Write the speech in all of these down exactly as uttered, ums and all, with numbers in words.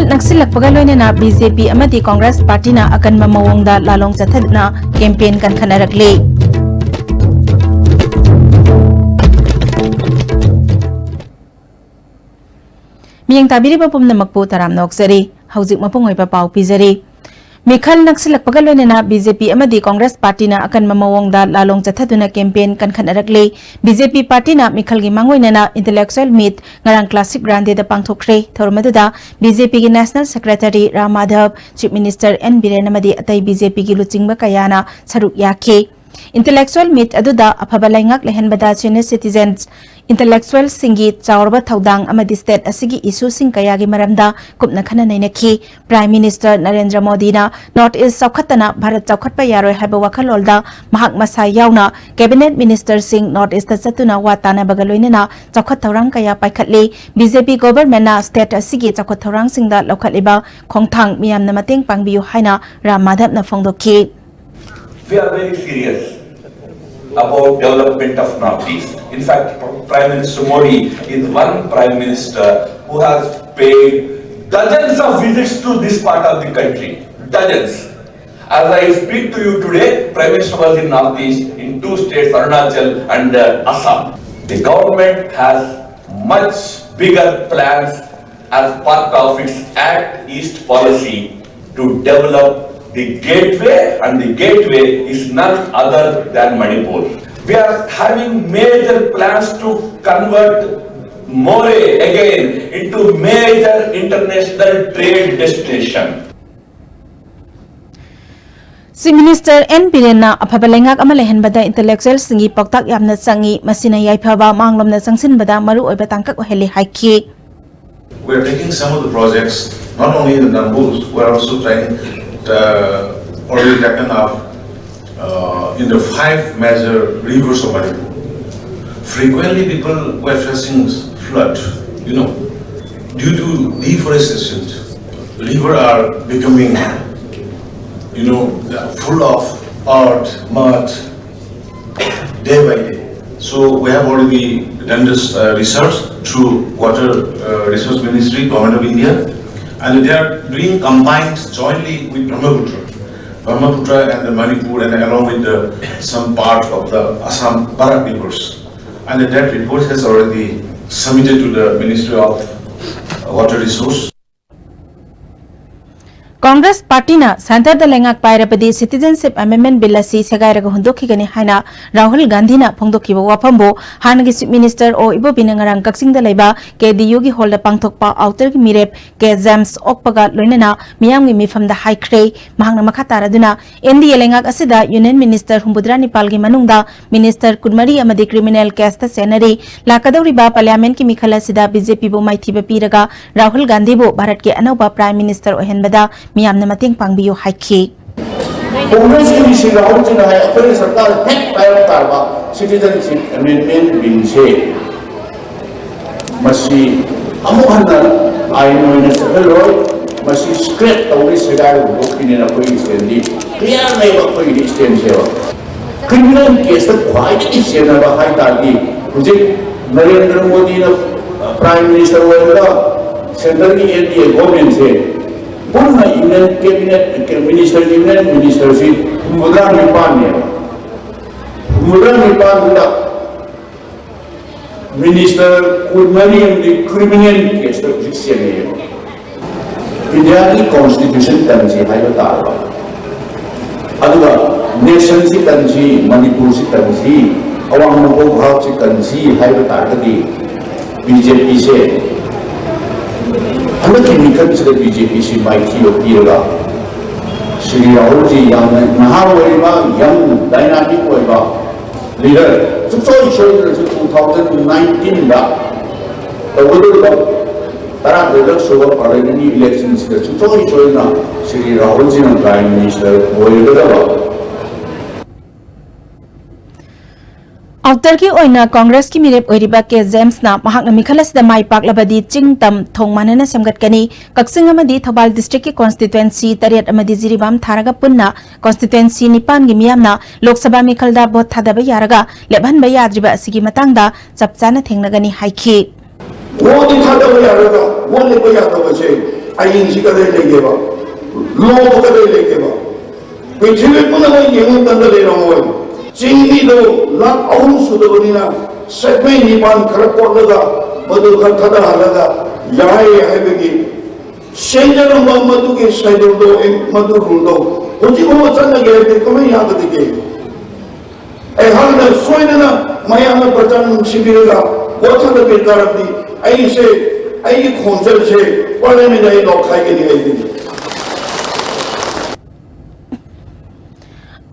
ꯅꯛꯁꯤꯜꯂꯛꯄꯒ ꯂꯣꯏꯅꯅ B J ꯄꯤ ꯑꯃꯗꯤ ꯀꯣꯡꯒ꯭ꯔꯦꯁ ꯄꯥꯔꯇꯤꯅ ꯑꯀꯟꯕ ꯃꯑꯣꯡꯗ ꯂꯥꯂꯣꯡ ꯆꯠꯊꯗꯨꯅ ꯀꯦꯝꯄꯦꯟ ꯀꯟꯈꯠꯅꯔꯛꯂꯤ꯫ ꯃꯤꯠꯌꯦꯡ ꯇꯥꯕꯤꯔꯤꯕ ꯄꯨꯝꯅꯃꯛꯄꯨ ꯇꯔꯥꯝꯅ ꯑꯣꯛꯆꯔꯤ꯫ ꯍꯧꯖꯤꯛ ꯃꯄꯨꯡ ꯑꯣꯏꯕ ꯄꯥꯎ ꯄꯤꯖꯔꯤ꯫ ꯃꯤꯈꯜ ꯅꯛꯁꯤꯜꯂꯛꯄꯒ ꯂꯣꯏꯅꯅ ꯕꯤ ꯖꯦ ꯄꯤ ꯑꯃꯗꯤ ꯀꯣꯡꯒ꯭ꯔꯦꯁ ꯄꯥꯔꯇꯤꯅ ꯑꯀꯟꯕ ꯃꯑꯣꯡꯗ ꯂꯥꯂꯣꯡ ꯆꯠꯊꯗꯨꯅ ꯀꯦꯝꯄꯦꯟ ꯀꯟꯈꯠꯅꯔꯛꯂꯤ꯫ ꯕꯤ ꯖꯦ ꯄꯤ ꯄꯥꯔꯇꯤꯅ ꯃꯤꯈꯜꯒꯤ ꯃꯥꯡꯑꯣꯏꯅꯅ intellectual meet ꯉꯔꯥꯡ classic grande ꯗ ꯄꯥꯡꯊꯣꯛꯈ꯭ꯔꯦ꯫ ꯊꯧꯔꯝ ꯑꯗꯨꯗ ꯕꯤ ꯖꯦ ꯄꯤꯒꯤ national secretary Ram Madhav, Chief Minister N Biren ꯑꯃꯗꯤ ꯑꯇꯩ ꯕꯤ ꯖꯦ ꯄꯤꯒꯤ ꯂꯨꯆꯤꯡꯕ ꯀꯌꯥꯅ ꯁꯔꯨꯛ ꯌꯥꯈꯤ꯫ Intellectual meet ꯑꯗꯨꯗ ꯑꯐꯕ ꯂꯩꯉꯥꯛ ꯂꯩꯍꯟꯕꯗ senior citizens, intellectual ꯁꯤꯡꯒꯤ ꯆꯥꯎꯔꯕ ꯊꯧꯗꯥꯡ ꯑꯃꯗꯤ state ꯑꯁꯤꯒꯤ issue ꯁꯤꯡ ꯀꯌꯥꯒꯤ ꯃꯔꯝꯗ ꯀꯨꯞꯅ ꯈꯟꯅ ꯅꯩꯅꯈꯤ꯫ Prime Minister ꯅꯔꯦꯟꯗ꯭ꯔ ꯃꯣꯗꯤꯅ North East ꯆꯥꯎꯈꯠꯇꯅ ꯚꯥꯔꯠ ꯆꯥꯎꯈꯠꯄ ꯌꯥꯔꯣꯏ ꯍꯥꯏꯕ ꯋꯥꯈꯜꯂꯣꯟꯗ ꯃꯍꯥꯛ ꯃꯁꯥ ꯌꯥꯎꯅ cabinet minister ꯁꯤꯡ North East ꯇ ꯆꯠꯇꯨꯅ ꯋꯥ ꯇꯥꯅꯕꯒ ꯂꯣꯏꯅꯅ ꯆꯥꯎꯈꯠ ꯊꯧꯔꯥꯡ ꯀꯌꯥ ꯄꯥꯏꯈꯠꯂꯤ꯫ ꯕꯤ ꯖꯦ ꯄꯤ government ꯅ state ꯑꯁꯤꯒꯤ ꯆꯥꯎꯈꯠ ꯊꯧꯔꯥꯡꯁꯤꯡꯗ ꯂꯧꯈꯠꯂꯤꯕ ꯈꯣꯡꯊꯥꯡ ꯃꯤꯌꯥꯝꯅ ꯃꯇꯦꯡ ꯄꯥꯡꯕꯤꯌꯨ ꯍꯥꯏꯅ ꯔꯥꯝ ꯃꯥꯙꯕꯅ ꯐꯣꯡꯗꯣꯛꯈꯤ꯫ We are very serious about development of Northeast. In fact, Prime Minister Modi is one Prime Minister who has paid dozens of visits to this part of the country. Dozens. As I speak to you today, Prime Minister was in Northeast in two states, Arunachal and uh, Assam. The government has much bigger plans as part of its Act East policy to develop the gateway, and the gateway is none other than Manipur. We are having major plans to convert Moreh again into major international trade destination. Chief Minister N ꯕꯤꯔꯦꯟꯅ ꯑꯐꯕ ꯂꯩꯉꯥꯛ ꯑꯃ ꯂꯩꯍꯟꯕꯗ intellectual ꯁꯤꯡꯒꯤ ꯄꯥꯎꯇꯥꯛ ꯌꯥꯝꯅ ꯆꯪꯏ, ꯃꯁꯤꯅ ꯌꯥꯏꯐꯕ ꯃꯥꯡꯂꯣꯝꯗ ꯆꯪꯁꯤꯟꯕꯗ ꯃꯔꯨꯑꯣꯏꯕ ꯇꯥꯡꯀꯛ ꯑꯣꯏꯍꯜꯂꯤ ꯍꯥꯏꯈꯤ꯫ We are taking some of the projects, not only in the Nambus, we are also trying, uh, already taken up, uh, in the five major rivers of Manipur. Frequently, people were facing flood, you know, due to deforestation. River are becoming, you know, full of earth, mud, day by day. So we have already done this uh, research through Water uh, Resource Ministry, Government of India. And they are doing combined jointly with Brahmaputra, Brahmaputra and the Manipur, and along with the, some part of the Assam Barak rivers. And that report has already submitted to the Ministry of Water Resource. Congress ꯄꯥꯔꯇꯤꯅ ꯁꯦꯟꯇꯔꯗ ꯂꯩꯉꯥꯛ ꯄꯥꯏꯔꯕꯗꯤ citizenship ꯑꯦꯃꯦꯟꯗꯃꯦꯟ bill ꯑꯁꯤ ꯁꯦꯒꯥꯏꯔꯒ ꯍꯨꯟꯗꯣꯛꯈꯤꯒꯅꯤ ꯍꯥꯏꯅ ꯔꯥꯍꯨꯜ ꯒꯥꯟꯙꯤꯅ ꯐꯣꯡꯗꯣꯛꯈꯤꯕ ꯋꯥꯐꯝꯕꯨ ꯍꯥꯟꯅꯒꯤ chief minister ꯑꯣ ꯏꯕꯣꯕꯤꯅ ꯉꯔꯥꯡ ꯀꯛꯆꯤꯡꯗ ꯂꯩꯕ ꯀꯦ ꯗꯤ ꯌꯨꯒꯤ ꯍꯣꯜꯗ ꯄꯥꯡꯊꯣꯛꯄ ꯑꯥꯎꯇꯔꯒꯤ ꯃꯤꯔꯦꯞ ꯀꯦ ꯖꯦꯝꯁ ꯑꯣꯛꯄꯒ ꯂꯣꯏꯅꯅ ꯃꯤꯌꯥꯝꯒꯤ ꯃꯤꯐꯝꯗ ꯍꯥꯏꯈ꯭ꯔꯦ꯫ ꯃꯍꯥꯛꯅ ꯃꯈꯥ ꯇꯥꯔꯗꯨꯅ ꯑꯦꯟ ꯗꯤ ꯑꯦ ꯂꯩꯉꯥꯛ ꯑꯁꯤꯗ ꯌꯨꯅꯤꯌꯟ ꯃꯤꯅꯤꯁꯇꯔ ꯍꯨꯝꯐꯨꯇꯔꯥ ꯅꯤꯄꯥꯜꯒꯤ ꯃꯅꯨꯡꯗ ꯃꯤꯅꯤꯁꯇꯔ ꯀꯨꯟꯃꯔꯤ ꯑꯃꯗꯤ ꯀ꯭ꯔꯤꯃꯤꯅꯦꯜ ꯀꯦꯁꯇ ꯆꯦꯟꯅꯔꯤ꯫ ꯂꯥꯛꯀꯗꯧꯔꯤꯕ ꯄꯥꯔꯂꯤꯌꯥꯃꯦꯟꯠꯀꯤ ꯃꯤꯈꯜ ꯑꯁꯤꯗ ꯕꯤ ꯖꯦ ꯄꯤꯕꯨ ꯃꯥꯏꯊꯤꯕ ꯄꯤꯔꯒ ꯔꯥꯍꯨꯜ ꯒꯥꯟꯙꯤꯕꯨ ꯚꯥꯔꯠꯀꯤ ꯑꯅꯧꯕ ꯄ꯭ꯔꯥꯏꯝ ꯃꯤꯅꯤꯁꯇꯔ ꯑꯣꯏꯍꯟꯕꯗ ꯃꯤꯌꯥꯝꯅ ꯃꯇꯦꯡ ꯄꯥꯡꯕꯤꯌꯨ ꯍꯥꯏꯈꯤ꯫ ꯀꯣꯡꯒ꯭ꯔꯦꯁꯀꯤ ꯃꯤꯁꯤꯡꯅ ꯍꯧꯖꯤꯛ ꯍꯥꯏ, ꯑꯩꯈꯣꯏꯅ ꯁꯔꯀꯥꯔ ꯍꯦꯛ ꯄꯥꯏꯔꯛ ꯇꯥꯔꯕ ꯁꯤꯇꯤꯖꯟꯁꯤꯞ ꯑꯦꯃꯦꯟꯗꯃꯦꯟ ꯕꯤꯜꯁꯦ ꯃꯁꯤ ꯑꯃꯨꯛ ꯍꯟꯅ ꯑꯥꯏꯟ ꯑꯣꯏꯅ ꯆꯠꯍꯜꯂꯣꯏ, ꯃꯁꯤ ꯁ꯭ꯀ꯭ꯔꯦꯞ ꯇꯧꯔꯤ, ꯁꯦꯒꯥꯏ ꯍꯨꯟꯗꯣꯛꯈꯤꯅꯦꯅ ꯑꯩꯈꯣꯏꯒꯤ ꯁ꯭ꯇꯦꯟꯗꯤ ꯀ꯭ꯂꯤꯌꯥꯔ ꯂꯩꯕ ꯑꯩꯈꯣꯏꯒꯤꯗꯤ ꯁ꯭ꯇꯦꯟꯁꯦꯕ꯫ ꯀ꯭ꯔꯤꯃꯤꯅꯦꯜ ꯀꯦꯁꯇ ꯈ꯭ꯋꯥꯏꯗꯒꯤ ꯆꯦꯟꯅꯕ ꯍꯥꯏ ꯇꯥꯔꯗꯤ ꯍꯧꯖꯤꯛ ꯅꯔꯦꯟꯗ꯭ꯔ ꯃꯣꯗꯤꯅ ꯄ꯭ꯔꯥꯏꯝ ꯃꯤꯅꯤꯁꯇꯔ ꯑꯣꯏꯔꯒ ꯁꯦꯟꯇꯔꯒꯤ ꯑꯦꯟ ꯗꯤ ꯑꯦ ꯒꯣꯔꯃꯦꯟꯁꯦ ꯄꯨꯟꯅ ꯌꯨꯅꯤꯌꯟ ꯀꯦꯕꯤꯅꯦꯠ ꯃꯤꯅꯤꯁꯇꯔ, ꯌꯨꯅꯤꯌꯟ ꯃꯤꯅꯤꯁꯇꯔꯁꯤ ꯍꯨꯝꯐꯨꯇꯔꯥ ꯅꯤꯄꯥꯟꯅꯦꯕ꯫ ꯍꯨꯝꯐꯨꯇꯔꯥ ꯅꯤꯄꯥꯟꯗꯨꯗ ꯃꯤꯅꯤꯁꯇꯔ ꯀꯨꯟꯃꯔꯤ ꯑꯃꯗꯤ ꯀ꯭ꯔꯤꯃꯤꯅꯦꯜ ꯀꯦꯁꯇ ꯍꯧꯖꯤꯛ ꯆꯦꯟꯅꯩꯌꯦꯕ꯫ ꯏꯟꯗꯤꯌꯥꯒꯤ ꯀꯣꯟꯁꯇꯤꯇ꯭ꯌꯨꯁꯟ ꯀꯟꯁꯤ ꯍꯥꯏꯕ ꯇꯥꯔꯕ, ꯑꯗꯨꯒ ꯅꯦꯁꯟꯁꯤ ꯀꯟꯁꯤ, ꯃꯅꯤꯄꯨꯔꯁꯤ ꯀꯟꯁꯤ, ꯑꯋꯥꯡ ꯅꯣꯡꯄꯣꯛ ꯚꯥꯔꯠꯁꯤ ꯀꯟꯁꯤ ꯍꯥꯏꯕ ꯇꯥꯔꯒꯗꯤ ꯕꯤ ꯖꯦ ꯄꯤꯁꯦ ꯍꯟꯗꯛꯀꯤ ꯃꯤꯈꯜꯁꯤꯗ ꯕꯤ ꯖꯦ ꯄꯤꯁꯤ ꯃꯥꯏꯊꯤꯕ ꯄꯤꯔꯒ ꯁ꯭ꯔꯤ ꯔꯥꯍꯨꯜꯖꯤ ꯌꯥꯝꯅ ꯅꯍꯥ ꯑꯣꯏꯔꯤꯕ, ꯌꯪ, ꯗꯥꯏꯅꯥꯃꯤꯛ ꯑꯣꯏꯕ ꯂꯤꯗꯔ ꯁꯨꯡꯁꯣꯏ ꯁꯣꯏꯗꯅꯁꯨ two thousand nineteen ꯗ ꯇꯧꯒꯗꯧꯔꯤꯕ ꯇꯔꯥꯇꯔꯦꯠ ꯁꯨꯕ ꯄꯥꯔꯂꯤꯌꯥꯃꯦꯟꯠꯀꯤ ꯏꯂꯦꯛꯁꯟꯁꯤꯗ ꯁꯨꯡꯁꯣꯏ ꯁꯣꯏꯗꯅ ꯁ꯭ꯔꯤ ꯔꯥꯍꯨꯜꯖꯤꯅ ꯄ꯭ꯔꯥꯏꯝ ꯃꯤꯅꯤꯁꯇꯔ ꯑꯣꯏꯒꯗꯕ꯫ ꯑꯥꯎꯇꯔꯒꯤ ꯑꯣꯏꯅ ꯀꯣꯡꯒ꯭ꯔꯦꯁꯀꯤ ꯃꯤꯔꯦꯞ ꯑꯣꯏꯔꯤꯕ ꯀꯦ ꯖꯦꯝꯁꯅ ꯃꯍꯥꯛꯅ ꯃꯤꯈꯜ ꯑꯁꯤꯗ ꯃꯥꯏ ꯄꯥꯛꯂꯕꯗꯤ ꯆꯤꯡ ꯇꯝ ꯊꯣꯡ ꯃꯥꯟꯅꯅ ꯁꯦꯝꯒꯠꯀꯅꯤ꯫ ꯀꯛꯆꯤꯡ ꯑꯃꯗꯤ ꯊꯧꯕꯥꯜ ꯗꯤꯁꯇ꯭ꯔꯤꯛꯀꯤ ꯀꯣꯟꯁꯇꯤꯇ꯭ꯋꯦꯟꯁꯤ ꯇꯔꯦꯠ ꯑꯃꯗꯤ ꯖꯤꯔꯤꯕꯥꯝ ꯊꯥꯔꯒ ꯄꯨꯟꯅ ꯀꯣꯟꯁꯇꯤꯇ꯭ꯋꯦꯟꯁꯤ ꯅꯤꯄꯥꯟꯒꯤ ꯃꯤꯌꯥꯝꯅ ꯂꯣꯛ ꯁꯚꯥ ꯃꯤꯈꯜꯗ ꯚꯣꯠ ꯊꯥꯗꯕ ꯌꯥꯔꯒ ꯂꯦꯞꯍꯟꯕ ꯌꯥꯗ꯭ꯔꯤꯕ ꯑꯁꯤꯒꯤ ꯃꯇꯥꯡꯗ ꯆꯞ ꯆꯥꯅ ꯊꯦꯡꯅꯒꯅꯤ ꯍꯥꯏꯈꯤ꯫ ꯚꯣꯠꯇꯤ ꯊꯥꯗꯕ ꯌꯥꯔꯒ ꯚꯣꯠ ꯂꯦꯞꯄ ꯌꯥꯗꯕꯁꯦ ꯑꯥꯏꯟꯁꯤ ꯀꯗꯥꯏ ꯂꯩꯒꯦꯕ? ꯂꯣꯗꯣ ꯀꯗꯥꯏ ꯂꯩꯒꯦꯕ? ꯄ꯭ꯔꯤꯊꯤꯕꯤ ꯄꯨꯝꯅꯃꯛ ꯌꯦꯡꯕ ꯃꯇꯝꯗ ꯂꯩꯔꯝꯃꯣꯏ꯫ ꯆꯤꯡꯃꯤꯗꯣ ꯂꯥꯈ ꯑꯍꯨꯝ ꯁꯨꯗꯕꯅꯤꯅ ꯁꯦꯛꯃꯩ ꯅꯤꯄꯥꯟ ꯈꯔ ꯀꯣꯠꯂꯒ ꯃꯗꯨ ꯈꯔ ꯊꯥꯗꯍꯜꯂꯒ ꯌꯥꯏ ꯍꯥꯏꯕꯒꯤ ꯁꯦꯝꯖꯔꯝꯕ ꯃꯗꯨꯒꯤ ꯁꯦꯗꯨꯜꯗꯣ, ꯃꯗꯨ ꯔꯨꯜꯗꯣ ꯍꯧꯖꯤꯛ ꯐꯥꯎꯕ ꯆꯠꯅꯒꯦ ꯍꯥꯏꯕꯗꯤ ꯀꯃꯥꯏꯅ ꯌꯥꯒꯗꯒꯦ? ꯑꯩꯍꯥꯛꯅ ꯁꯣꯏꯗꯅ ꯃꯌꯥꯝꯅ ꯄ꯭ꯔꯆꯥꯔ ꯅꯨꯡꯁꯤꯕꯤꯔꯒ ꯚꯣꯠ ꯊꯥꯗꯕꯤꯔ ꯇꯥꯔꯕꯗꯤ ꯑꯩꯁꯦ, ꯑꯩꯒꯤ ꯈꯣꯡꯆꯠꯁꯦ ꯄꯥꯔꯂꯤꯌꯥꯃꯦꯟꯗ ꯑꯩ ꯂꯧꯈꯥꯏꯒꯅꯤ ꯑꯩꯗꯤ꯫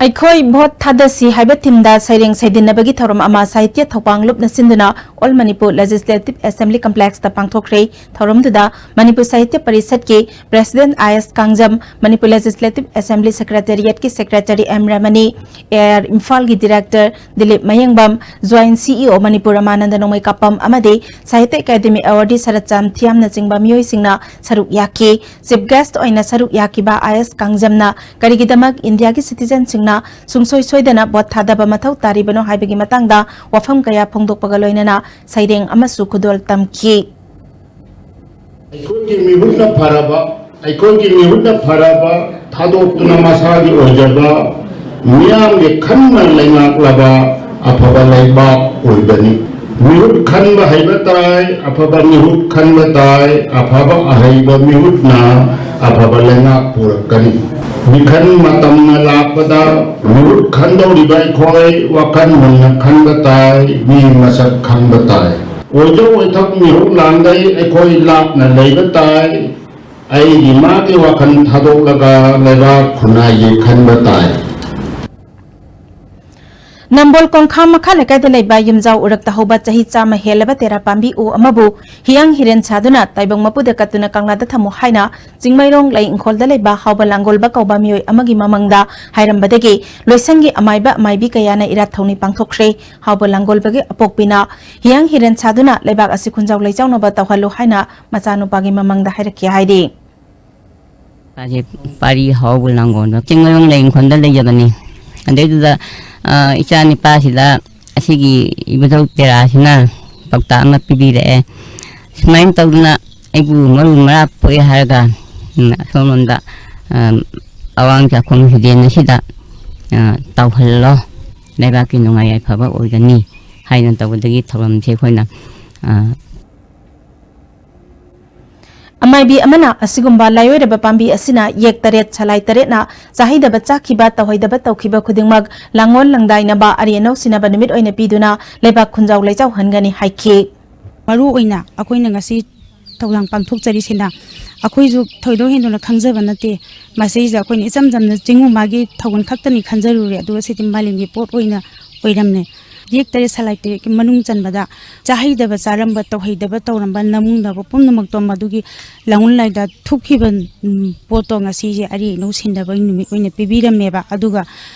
ꯑꯩꯈꯣꯏ ꯚꯣꯠ ꯊꯥꯗꯁꯤ ꯍꯥꯏꯕ ꯊꯤꯝꯗ ꯁꯩꯔꯦꯡ ꯁꯩꯗꯤꯟꯅꯕꯒꯤ ꯊꯧꯔꯝ ꯑꯃ ꯁꯥꯍꯤꯇ꯭ꯌ ꯊꯧꯄꯥꯡ ꯂꯨꯞꯅ ꯁꯤꯟꯗꯨꯅ ꯑꯣꯜ ꯃꯅꯤꯄꯨꯔ ꯂꯦꯖꯤꯁꯂꯦꯇꯤꯚ ꯑꯦꯁꯦꯝꯕ꯭ꯂꯤ ꯀꯝꯄ꯭ꯂꯦꯛꯁꯇ ꯄꯥꯡꯊꯣꯛꯈ꯭ꯔꯦ꯫ ꯊꯧꯔꯝꯗꯨꯗ ꯃꯅꯤꯄꯨꯔ ꯁꯥꯍꯤꯇ꯭ꯌ ꯄꯔꯤꯁꯠꯀꯤ president I S Kangjam, Manipur legislative assembly ꯁꯦꯀ꯭ꯔꯦꯇꯦꯔꯤꯌꯦꯠꯀꯤ ꯁꯦꯀ꯭ꯔꯦꯇꯔꯤ ꯑꯦꯝ ꯔꯃꯅꯤ, ꯑꯦ ꯑꯥꯔ ꯏꯝꯐꯥꯜꯒꯤ director Dilip Mayengbam, joint C E O Manipur ꯔꯃꯥꯅꯟꯗ ꯅꯣꯡꯃꯩꯀꯥꯄꯝ ꯑꯃꯗꯤ ꯁꯥꯍꯤꯇ꯭ꯌ ꯑꯦꯀꯥꯗꯦꯃꯤ ꯑꯦꯋꯥꯔꯗꯤ ꯁꯔꯠꯆꯥꯟ ꯊꯤꯌꯥꯝꯅꯆꯤꯡꯕ ꯃꯤꯑꯣꯏꯁꯤꯡꯅ ꯁꯔꯨꯛ ꯌꯥꯈꯤ꯫ ꯆꯤꯐ ꯒꯦꯁ꯭ꯠ ꯑꯣꯏꯅ ꯁꯔꯨꯛ ꯌꯥꯈꯤꯕ ꯑꯥꯏ ꯑꯦꯁ ꯀꯥꯡꯖꯝꯅ ꯀꯔꯤꯒꯤꯗꯃꯛ ꯏꯟꯗꯤꯌꯥꯒꯤ ꯁꯤꯇꯤꯖꯦꯟꯁꯤꯡꯅ ꯁꯨꯡꯁꯣꯏ ꯁꯣꯏꯗꯅ ꯚꯣꯠ ꯊꯥꯗꯕ ꯃꯊꯧ ꯇꯥꯔꯤꯕꯅꯣ ꯍꯥꯏꯕꯒꯤ ꯃꯇꯥꯡꯗ ꯋꯥꯐꯝ ꯀꯌꯥ ꯐꯣꯡꯗꯣꯛꯄꯒ ꯂꯣꯏꯅꯅ ꯁꯩꯔꯦꯡ ꯑꯃꯁꯨ ꯈꯨꯗꯣꯜ ꯇꯝꯈꯤ꯫ ꯑꯩꯈꯣꯏꯒꯤ ꯃꯤꯍꯨꯠꯅ ꯐꯔꯕ, ꯑꯩꯈꯣꯏꯒꯤ ꯃꯤꯍꯨꯠꯅ ꯐꯔꯕ ꯊꯥꯗꯣꯛꯇꯨꯅ ꯃꯁꯥꯒꯤ ꯑꯣꯏꯖꯕ ꯃꯤꯌꯥꯝꯒꯤ ꯈꯟꯅ ꯂꯩꯉꯥꯛꯂꯕ ꯑꯐꯕ ꯂꯩꯕꯥꯛ ꯑꯣꯏꯕꯅꯤ꯫ ꯃꯤꯍꯨꯠ ꯈꯟꯕ ꯍꯩꯕ ꯇꯥꯏ, ꯑꯐꯕ ꯃꯤꯍꯨꯠ ꯈꯟꯕ ꯇꯥꯏ, ꯑꯐꯕ ꯑꯍꯩꯕ ꯃꯤꯍꯨꯠꯅ ꯑꯐꯕ ꯂꯩꯉꯥꯛ ꯄꯨꯔꯛꯀꯅꯤ꯫ ꯃꯤꯈꯟ ꯃꯇꯝꯅ ꯂꯥꯛꯄꯗ ꯃꯤꯍꯨꯠ ꯈꯟꯗꯧꯔꯤꯕ ꯑꯩꯈꯣꯏ ꯋꯥꯈꯜ ꯃꯨꯟꯅ ꯈꯟꯕ ꯇꯥꯏ, ꯃꯤ ꯃꯁꯛ ꯈꯪꯕ ꯇꯥꯏ꯫ ꯑꯣꯏꯖ ꯑꯣꯏꯊꯣꯛ ꯃꯤꯍꯨꯠ ꯂꯥꯡꯗꯩ ꯑꯩꯈꯣꯏ ꯂꯥꯞꯅ ꯂꯩꯕ ꯇꯥꯏ꯫ ꯑꯩꯒꯤ ꯃꯥꯒꯤ ꯋꯥꯈꯜ ꯊꯥꯗꯣꯛꯂꯒ ꯂꯩꯕꯥꯛ ꯈꯨꯟꯅꯥꯏꯒꯤ ꯈꯟꯕ ꯇꯥꯏ꯫ ꯅꯝꯕꯣꯜ ꯀꯣꯡꯈꯥꯝ ꯃꯈꯥ ꯂꯩꯀꯥꯏꯗ ꯂꯩꯕ ꯌꯨꯝꯖꯥꯎ ꯎꯔꯛꯇ ꯍꯧꯕ ꯆꯍꯤ ꯆꯥꯝꯃ ꯍꯦꯜꯂꯕ ꯇꯦꯔꯥ ꯄꯥꯝꯕꯤ ꯎ ꯑꯃꯕꯨ ꯍꯤꯌꯥꯡ ꯍꯤꯔꯦꯟ ꯁꯥꯗꯨꯅ ꯇꯥꯏꯕꯪ ꯃꯄꯨꯗ ꯀꯠꯇꯨꯅ ꯀꯪꯂꯥꯗ ꯊꯝꯃꯨ ꯍꯥꯏꯅ ꯆꯤꯡꯃꯩꯔꯣꯡ ꯂꯩ ꯏꯪꯈꯣꯜꯗ ꯂꯩꯕ ꯍꯥꯎꯕ ꯂꯥꯡꯒꯣꯜꯕ ꯀꯧꯕ ꯃꯤꯑꯣꯏ ꯑꯃꯒꯤ ꯃꯃꯪꯗ ꯍꯥꯏꯔꯝꯕꯗꯒꯤ ꯂꯣꯏꯁꯪꯒꯤ ꯑꯃꯥꯏꯕ ꯑꯃꯥꯏꯕꯤ ꯀꯌꯥꯅ ꯏꯔꯥꯠ ꯊꯧꯅꯤ ꯄꯥꯡꯊꯣꯛꯈ꯭ꯔꯦ꯫ ꯍꯥꯎꯕ ꯂꯥꯡꯒꯣꯜꯕꯒꯤ ꯑꯄꯣꯛꯄꯤꯅ ꯍꯤꯌꯥꯡ ꯍꯤꯔꯦꯟ ꯁꯥꯗꯨꯅ ꯂꯩꯕꯥꯛ ꯑꯁꯤ ꯈꯨꯟꯖꯥꯎ ꯂꯩꯖꯥꯎꯅꯕ ꯇꯧꯍꯜꯂꯨ ꯍꯥꯏꯅ ꯃꯆꯥꯅꯨꯄꯥꯒꯤ ꯃꯃꯪꯗ ꯍꯥꯏꯔꯛꯈꯤ ꯍꯥꯏꯔꯤ꯫ ꯃꯥꯁꯦ ꯄꯥꯔꯤ ꯍꯥꯎꯕ ꯂꯥꯡꯒꯣꯜꯗ ꯆꯤꯡꯃꯩꯔꯣꯡ ꯂꯩ ꯏꯪꯈꯣꯜꯗ ꯂꯩꯖꯕꯅꯤ꯫ ꯑꯗꯩꯗꯨꯗ ꯏꯆꯥ ꯅꯤꯄꯥꯁꯤꯗ ꯑꯁꯤꯒꯤ ꯏꯕꯨꯙꯧ ꯇꯦꯔꯥꯁꯤꯅ ꯄꯥꯎꯇꯥꯛ ꯑꯃ ꯄꯤꯕꯤꯔꯛꯑꯦ꯫ ꯁꯨꯃꯥꯏꯅ ꯇꯧꯗꯅ ꯑꯩꯕꯨ ꯃꯔꯨ ꯃꯔꯥ ꯄꯣꯛꯑꯦ ꯍꯥꯏꯔꯒ, ꯎꯝ, ꯑꯁꯣꯝꯂꯣꯝꯗ, ꯑꯝ, ꯑꯋꯥꯡ ꯆꯥꯛꯈꯨꯝ ꯍꯤꯗꯦꯟ ꯑꯁꯤꯗ, ꯑ, ꯇꯧꯍꯜꯂꯣ, ꯂꯩꯕꯥꯛꯀꯤ ꯅꯨꯡꯉꯥꯏ ꯌꯥꯏꯐꯕ ꯑꯣꯏꯒꯅꯤ ꯍꯥꯏꯅ ꯇꯧꯕꯗꯒꯤ ꯊꯧꯔꯝꯁꯦ ꯑꯩꯈꯣꯏꯅ, ꯑ, ꯑꯃꯥꯏꯕꯤ ꯑꯃꯅ ꯑꯁꯤꯒꯨꯝꯕ ꯂꯥꯏꯑꯣꯏꯔꯕ ꯄꯥꯝꯕꯤ ꯑꯁꯤꯅ ꯌꯦꯛ ꯇꯔꯦꯠ ꯁꯂꯥꯏ ꯇꯔꯦꯠꯅ ꯆꯥꯍꯩꯗꯕ ꯆꯥꯈꯤꯕ, ꯇꯧꯍꯩꯗꯕ ꯇꯧꯈꯤꯕ ꯈꯨꯗꯤꯡꯃꯛ ꯂꯥꯡꯑꯣꯜ ꯂꯪꯗꯥꯏꯅꯕ, ꯑꯔꯤ ꯑꯅꯧ ꯁꯤꯅꯕ ꯅꯨꯃꯤꯠ ꯑꯣꯏꯅ ꯄꯤꯗꯨꯅ ꯂꯩꯕꯥꯛ ꯈꯨꯟꯖꯥꯎ ꯂꯩꯆꯥꯎꯍꯟꯒꯅꯤ ꯍꯥꯏꯈꯤ꯫ ꯃꯔꯨ ꯑꯣꯏꯅ ꯑꯩꯈꯣꯏꯅ ꯉꯁꯤ ꯊꯧꯔꯥꯡ ꯄꯥꯡꯊꯣꯛꯆꯔꯤꯁꯤꯅ ꯑꯩꯈꯣꯏꯁꯨ ꯊꯣꯏꯗꯣꯛ ꯍꯦꯟꯗꯣꯛꯅ ꯈꯪꯖꯕ ꯅꯠꯇꯦ꯫ ꯃꯁꯤꯗ ꯑꯩꯈꯣꯏꯅ ꯏꯆꯝ ꯆꯝꯅ ꯆꯤꯡꯉꯨ ꯃꯥꯒꯤ ꯊꯧꯒꯜ ꯈꯛꯇꯅꯤ ꯈꯟꯖꯔꯨꯔꯦ, ꯑꯗꯨꯒ ꯁꯤꯗꯤ ꯃꯥꯂꯦꯝꯒꯤ ꯄꯣꯠ ꯑꯣꯏꯅ ꯑꯣꯏꯔꯝꯃꯦ꯫ ꯌꯦꯛ ꯇꯔꯦꯠ ꯁꯂꯥꯏ ꯇꯔꯦꯠꯀꯤ ꯃꯅꯨꯡ ꯆꯟꯕꯗ ꯆꯥꯍꯩꯗꯕ ꯆꯥꯔꯝꯕ, ꯇꯧꯍꯩꯗꯕ ꯇꯧꯔꯝꯕ, ꯅꯃꯨꯡꯅꯕ ꯄꯨꯝꯅꯃꯛꯇꯣ ꯃꯗꯨꯒꯤ ꯂꯥꯡꯑꯣꯜ ꯂꯥꯏꯗ ꯊꯣꯛꯈꯤꯕ, ꯎꯝ, ꯄꯣꯠꯇꯣ ꯉꯁꯤꯁꯦ ꯑꯔꯤ ꯑꯅꯧ ꯁꯤꯟꯗꯕꯒꯤ ꯅꯨꯃꯤꯠ ꯑꯣꯏꯅ ꯄꯤꯕꯤꯔꯝꯃꯦꯕ꯫ ꯑꯗꯨꯒ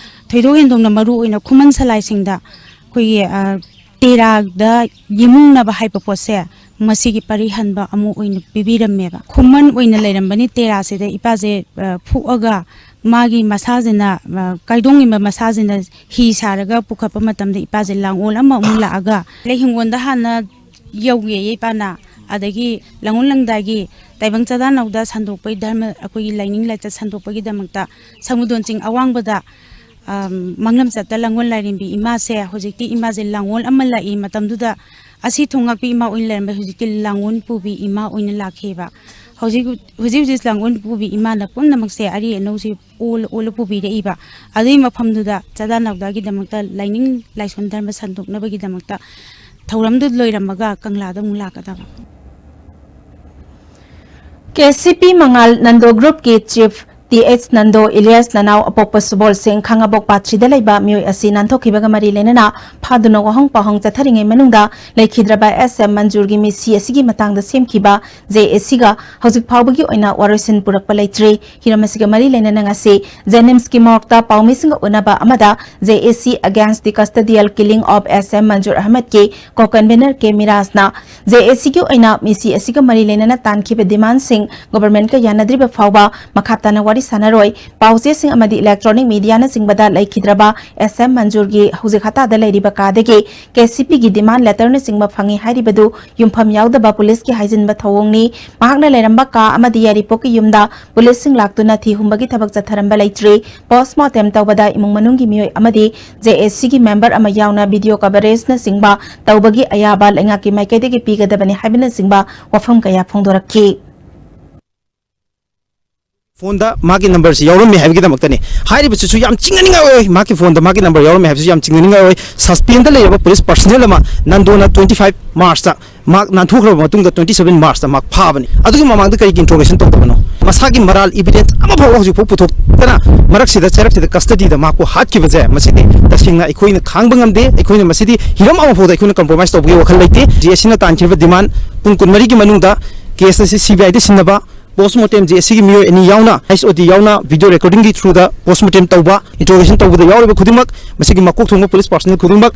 ꯊꯣꯏꯗꯣꯛ ꯍꯦꯟꯗꯣꯛꯅ ꯃꯔꯨ ꯑꯣꯏꯅ ꯈꯨꯃꯟ ꯁꯂꯥꯏꯁꯤꯡꯗ ꯑꯩꯈꯣꯏꯒꯤ, ꯑ, ꯇꯦꯔꯥꯗ ꯌꯦꯃꯨꯡꯅꯕ ꯍꯥꯏꯕ ꯄꯣꯠꯁꯦ ꯃꯁꯤꯒꯤ ꯄꯔꯤ ꯍꯟꯕ ꯑꯃ ꯑꯣꯏꯅ ꯄꯤꯕꯤꯔꯝꯃꯦꯕ꯫ ꯈꯨꯃꯟ ꯑꯣꯏꯅ ꯂꯩꯔꯝꯕꯅꯤ ꯇꯦꯔꯥꯁꯤꯗ ꯏꯄꯥꯁꯦ, ꯑ, ꯐꯨꯛꯑꯒ ꯃꯥꯒꯤ ꯃꯁꯥꯁꯤꯅ, ꯑ, ꯀꯥꯏꯗꯣꯡꯉꯤꯕ ꯃꯁꯥꯁꯤꯅ ꯍꯤ ꯁꯥꯔꯒ ꯄꯨꯈꯠꯄ ꯃꯇꯝꯗ ꯏꯄꯥꯁꯦ ꯂꯥꯡꯑꯣꯜ ꯑꯃ ꯑꯃꯨꯛ ꯂꯥꯛꯑꯒ ꯂꯩ ꯍꯤꯡꯒꯣꯜꯗ ꯍꯥꯟꯅ ꯌꯧꯒꯦꯌꯦ ꯏꯄꯥꯅ꯫ ꯑꯗꯒꯤ ꯂꯥꯡꯑꯣꯜ ꯂꯪꯗꯥꯏꯒꯤ ꯇꯥꯏꯕꯪ ꯆꯥꯗꯥ ꯅꯥꯎꯗ ꯁꯟꯗꯣꯛꯄꯒꯤ ꯙꯔꯃ, ꯑꯩꯈꯣꯏꯒꯤ ꯂꯥꯏꯅꯤꯡ ꯂꯥꯏꯆꯠ ꯁꯟꯗꯣꯛꯄꯒꯤꯗꯃꯛꯇ ꯁꯃꯨꯗꯣꯟ ꯆꯤꯡ ꯑꯋꯥꯡꯕꯗ, ꯑꯝ, ꯃꯪꯂꯝ ꯆꯠꯇ ꯂꯥꯡꯑꯣꯜ ꯂꯥꯏꯔꯦꯝꯕꯤ ꯏꯃꯥꯁꯦ ꯍꯧꯖꯤꯛꯇꯤ ꯏꯃꯥꯁꯦ ꯂꯥꯡꯑꯣꯜ ꯑꯃ ꯂꯥꯛꯏ꯫ ꯃꯇꯝꯗꯨꯗ ꯑꯁꯤ ꯊꯣꯡꯉꯥꯛꯄꯤ ꯏꯃꯥ ꯑꯣꯏꯅ ꯂꯩꯔꯝꯕ ꯍꯧꯖꯤꯛꯇꯤ ꯂꯥꯡꯑꯣꯜ ꯄꯨꯕꯤ ꯏꯃꯥ ꯑꯣꯏꯅ ꯂꯥꯛꯈꯤꯕ꯫ ꯍꯧꯖꯤꯛ, ꯍꯧꯖꯤꯛ ꯍꯧꯖꯤꯛ ꯂꯥꯡꯑꯣꯜ ꯄꯨꯕꯤ ꯏꯃꯥꯅ ꯄꯨꯝꯅꯃꯛꯁꯦ ꯑꯔꯤ ꯑꯅꯧꯁꯤ ꯑꯣꯜ-, ꯑꯣꯜꯂ ꯄꯨꯕꯤꯔꯛꯏꯕ꯫ ꯑꯗꯨꯒꯤ ꯃꯐꯝꯗꯨꯗ ꯆꯥꯗꯥ ꯅꯥꯎꯗꯥꯒꯤꯗꯃꯛꯇ ꯂꯥꯏꯅꯤꯡ ꯂꯥꯏꯁꯣꯟ ꯙꯔꯃ ꯁꯟꯗꯣꯛꯅꯕꯒꯤꯗꯃꯛꯇ ꯊꯧꯔꯝꯗꯨ ꯂꯣꯏꯔꯝꯃꯒ ꯀꯪꯂꯥꯗ ꯑꯃꯨꯛ ꯂꯥꯛꯀꯗꯕ꯫ ꯀꯦ ꯁꯤ ꯄꯤ ꯃꯉꯥꯜ Nando ꯒ꯭ꯔꯨꯞꯀꯤ chief T H Nando Ilyas ꯅꯅꯥꯎ ꯑꯄꯣꯛꯄ ꯁꯨꯕꯣꯜ ꯁꯤꯡ ꯈꯥꯉꯕꯣꯛ ꯄꯥꯠꯁꯤꯗ ꯂꯩꯕ ꯃꯤꯑꯣꯏ ꯑꯁꯤ ꯅꯥꯟꯊꯣꯛꯈꯤꯕꯒ ꯃꯔꯤ ꯂꯩꯅꯅ ꯐꯥꯗꯨꯅ ꯋꯥꯍꯪ ꯄꯥꯎꯍꯪ ꯆꯠꯊꯔꯤꯉꯩ ꯃꯅꯨꯡꯗ ꯂꯩꯈꯤꯗ꯭ꯔꯕ ꯑꯦꯁ ꯑꯦꯝ ꯃꯟꯖꯨꯔꯒꯤ ꯃꯤꯁꯤ ꯑꯁꯤꯒꯤ ꯃꯇꯥꯡꯗ ꯁꯦꯝꯈꯤꯕ ꯖꯦ ꯑꯦ ꯁꯤꯒ ꯍꯧꯖꯤꯛ ꯐꯥꯎꯕꯒꯤ ꯑꯣꯏꯅ ꯋꯥꯔꯣꯏꯁꯤꯟ ꯄꯨꯔꯛꯄ ꯂꯩꯇ꯭ꯔꯤ꯫ ꯍꯤꯔꯝ ꯑꯁꯤꯒ ꯃꯔꯤ ꯂꯩꯅꯅ ꯉꯁꯤ ꯖꯦꯅꯤꯝꯁꯀꯤ ꯃꯣꯔꯒꯇ ꯄꯥꯎꯃꯤꯁꯤꯡꯒ ꯎꯅꯕ ꯑꯃꯗ ꯖꯦ ꯑꯦ ꯁꯤ Against the Custodial Killing of S M Manzoor Ahmedꯀꯤ ꯀꯣ ꯀꯟꯚꯦꯅꯔ ꯀꯦ ꯃꯤꯔꯥꯖꯅ ꯖꯦ ꯑꯦ ꯁꯤꯒꯤ ꯑꯣꯏꯅ ꯃꯤꯁꯤ ꯑꯁꯤꯒ ꯃꯔꯤ ꯂꯩꯅꯅ ꯇꯥꯟꯈꯤꯕ ꯗꯤꯃꯥꯟꯁꯤꯡ ꯒꯣꯚꯔꯟꯃꯦꯟꯠꯀ ꯌꯥꯅꯗ꯭ꯔꯤꯕ ꯐꯥꯎꯕ ꯃꯈꯥ ꯇꯥꯅ ꯋꯥꯔꯤ ꯁꯥꯟꯅꯔꯣꯏ, ꯄꯥꯎꯆꯦꯁꯤꯡ ꯑꯃꯗꯤ electronic mediaꯅꯆꯤꯡꯕꯗ ꯂꯩꯈꯤꯗ꯭ꯔꯕ S M ꯃꯟꯖꯨꯔꯒꯤ ꯍꯧꯖꯤꯛ ꯍꯇꯥꯗ ꯂꯩꯔꯤꯕ ꯀꯥꯗꯒꯤ K C Pꯒꯤ demand letterꯅꯆꯤꯡꯕ ꯐꯪꯉꯤ ꯍꯥꯏꯔꯤꯕꯗꯨ ꯌꯨꯝꯐꯝ ꯌꯥꯎꯗꯕ ꯄꯨꯂꯤꯁꯀꯤ ꯍꯥꯏꯖꯤꯟꯕ ꯊꯧꯑꯣꯡꯅꯤ꯫ ꯃꯍꯥꯛꯅ ꯂꯩꯔꯝꯕ ꯀꯥ ꯑꯃꯗꯤ ꯌꯥꯏꯔꯤꯄꯣꯛꯀꯤ ꯌꯨꯝꯗ ꯄꯨꯂꯤꯁꯁꯤꯡ ꯂꯥꯛꯇꯨꯅ ꯊꯤ ꯍꯨꯝꯕꯒꯤ ꯊꯕꯛ ꯆꯠꯊꯔꯝꯕ ꯂꯩꯇ꯭ꯔꯤ꯫ Postmortem ꯇꯧꯕꯗ ꯏꯃꯨꯡ ꯃꯅꯨꯡꯒꯤ ꯃꯤꯑꯣꯏ ꯑꯃꯗꯤ J A Cꯒꯤ member ꯑꯃ ꯌꯥꯎꯅ video coverageꯅꯆꯤꯡꯕ ꯇꯧꯕꯒꯤ ꯑꯌꯥꯕ ꯂꯩꯉꯥꯛꯀꯤ ꯃꯥꯏꯀꯩꯗꯒꯤ ꯄꯤꯒꯗꯕꯅꯤ ꯍꯥꯏꯕꯅꯆꯤꯡꯕ ꯋꯥꯐꯝ ꯀꯌꯥ ꯐꯣꯡꯗꯣꯔꯛꯈꯤ꯫ Phoneꯗ ꯃꯥꯒꯤ numberꯁꯤ ꯌꯥꯎꯔꯝꯃꯤ ꯍꯥꯏꯕꯒꯤꯗꯃꯛꯇꯅꯤ꯫ ꯍꯥꯏꯔꯤꯕꯁꯤꯁꯨ ꯌꯥꯝ ꯆꯤꯡꯅꯅꯤꯡꯉꯥꯏ ꯑꯣꯏ꯫ ꯃꯍꯥꯛꯀꯤ phoneꯗ ꯃꯥꯒꯤ number ꯌꯥꯎꯔꯝꯃꯤ ꯍꯥꯏꯕꯁꯤ ꯌꯥꯝ ꯆꯤꯡꯅꯅꯤꯡꯉꯥꯏ ꯑꯣꯏ꯫ Suspendꯗ ꯂꯩꯔꯕ police personnel ꯑꯃ ꯅꯟꯗꯣꯅ twenty five Marchꯇ ꯃꯍꯥꯛ ꯅꯥꯟꯊꯣꯛꯈ꯭ꯔꯕ ꯃꯇꯨꯡꯗ twenty seven Marchꯇ ꯃꯍꯥꯛ ꯐꯥꯕꯅꯤ꯫ ꯑꯗꯨꯒꯤ ꯃꯃꯥꯡꯗ ꯀꯔꯤꯒꯤ interrogation ꯇꯧꯗꯕꯅꯣ? ꯃꯁꯥꯒꯤ ꯃꯔꯥꯜ evidence ꯑꯃꯐꯥꯎ ꯍꯧꯖꯤꯛꯐꯥꯎ ꯄꯨꯊꯣꯛꯇꯅ ꯃꯔꯛꯁꯤꯗ ꯆꯩꯔꯛꯁꯤꯗ custodyꯗ ꯃꯍꯥꯛꯄꯨ ꯍꯥꯠꯈꯤꯕꯁꯦ, ꯃꯁꯤꯗꯤ ꯇꯁꯦꯡꯅ ꯑꯩꯈꯣꯏꯅ ꯈꯥꯡꯕ ꯉꯝꯗꯦ꯫ ꯑꯩꯈꯣꯏꯅ ꯃꯁꯤꯗꯤ ꯍꯤꯔꯝ ꯑꯃꯐꯥꯎꯗ ꯑꯩꯈꯣꯏꯅ compromise ꯇꯧꯕꯒꯤ ꯋꯥꯈꯜ ꯂꯩꯇꯦ꯫ J A Cꯅ ꯇꯥꯟꯈꯤꯕ demand ꯄꯨꯡ ꯀꯨꯟꯃꯔꯤꯒꯤ ꯃꯅꯨꯡꯗ case ꯑꯁꯤ C B Iꯗ ꯁꯤꯟꯅꯕ, Postmortem J A Cꯒꯤ ꯃꯤꯑꯣꯏ ꯑꯅꯤ ꯌꯥꯎꯅ, S O T ꯌꯥꯎꯅ video recordingꯒꯤ throughꯗ postmortem ꯇꯧꯕ, interrogation ꯇꯧꯕꯗ ꯌꯥꯎꯔꯤꯕ ꯈꯨꯗꯤꯡꯃꯛ, ꯃꯁꯤꯒꯤ ꯃꯀꯣꯛ ꯊꯣꯡꯕ police personnel ꯈꯨꯗꯤꯡꯃꯛ,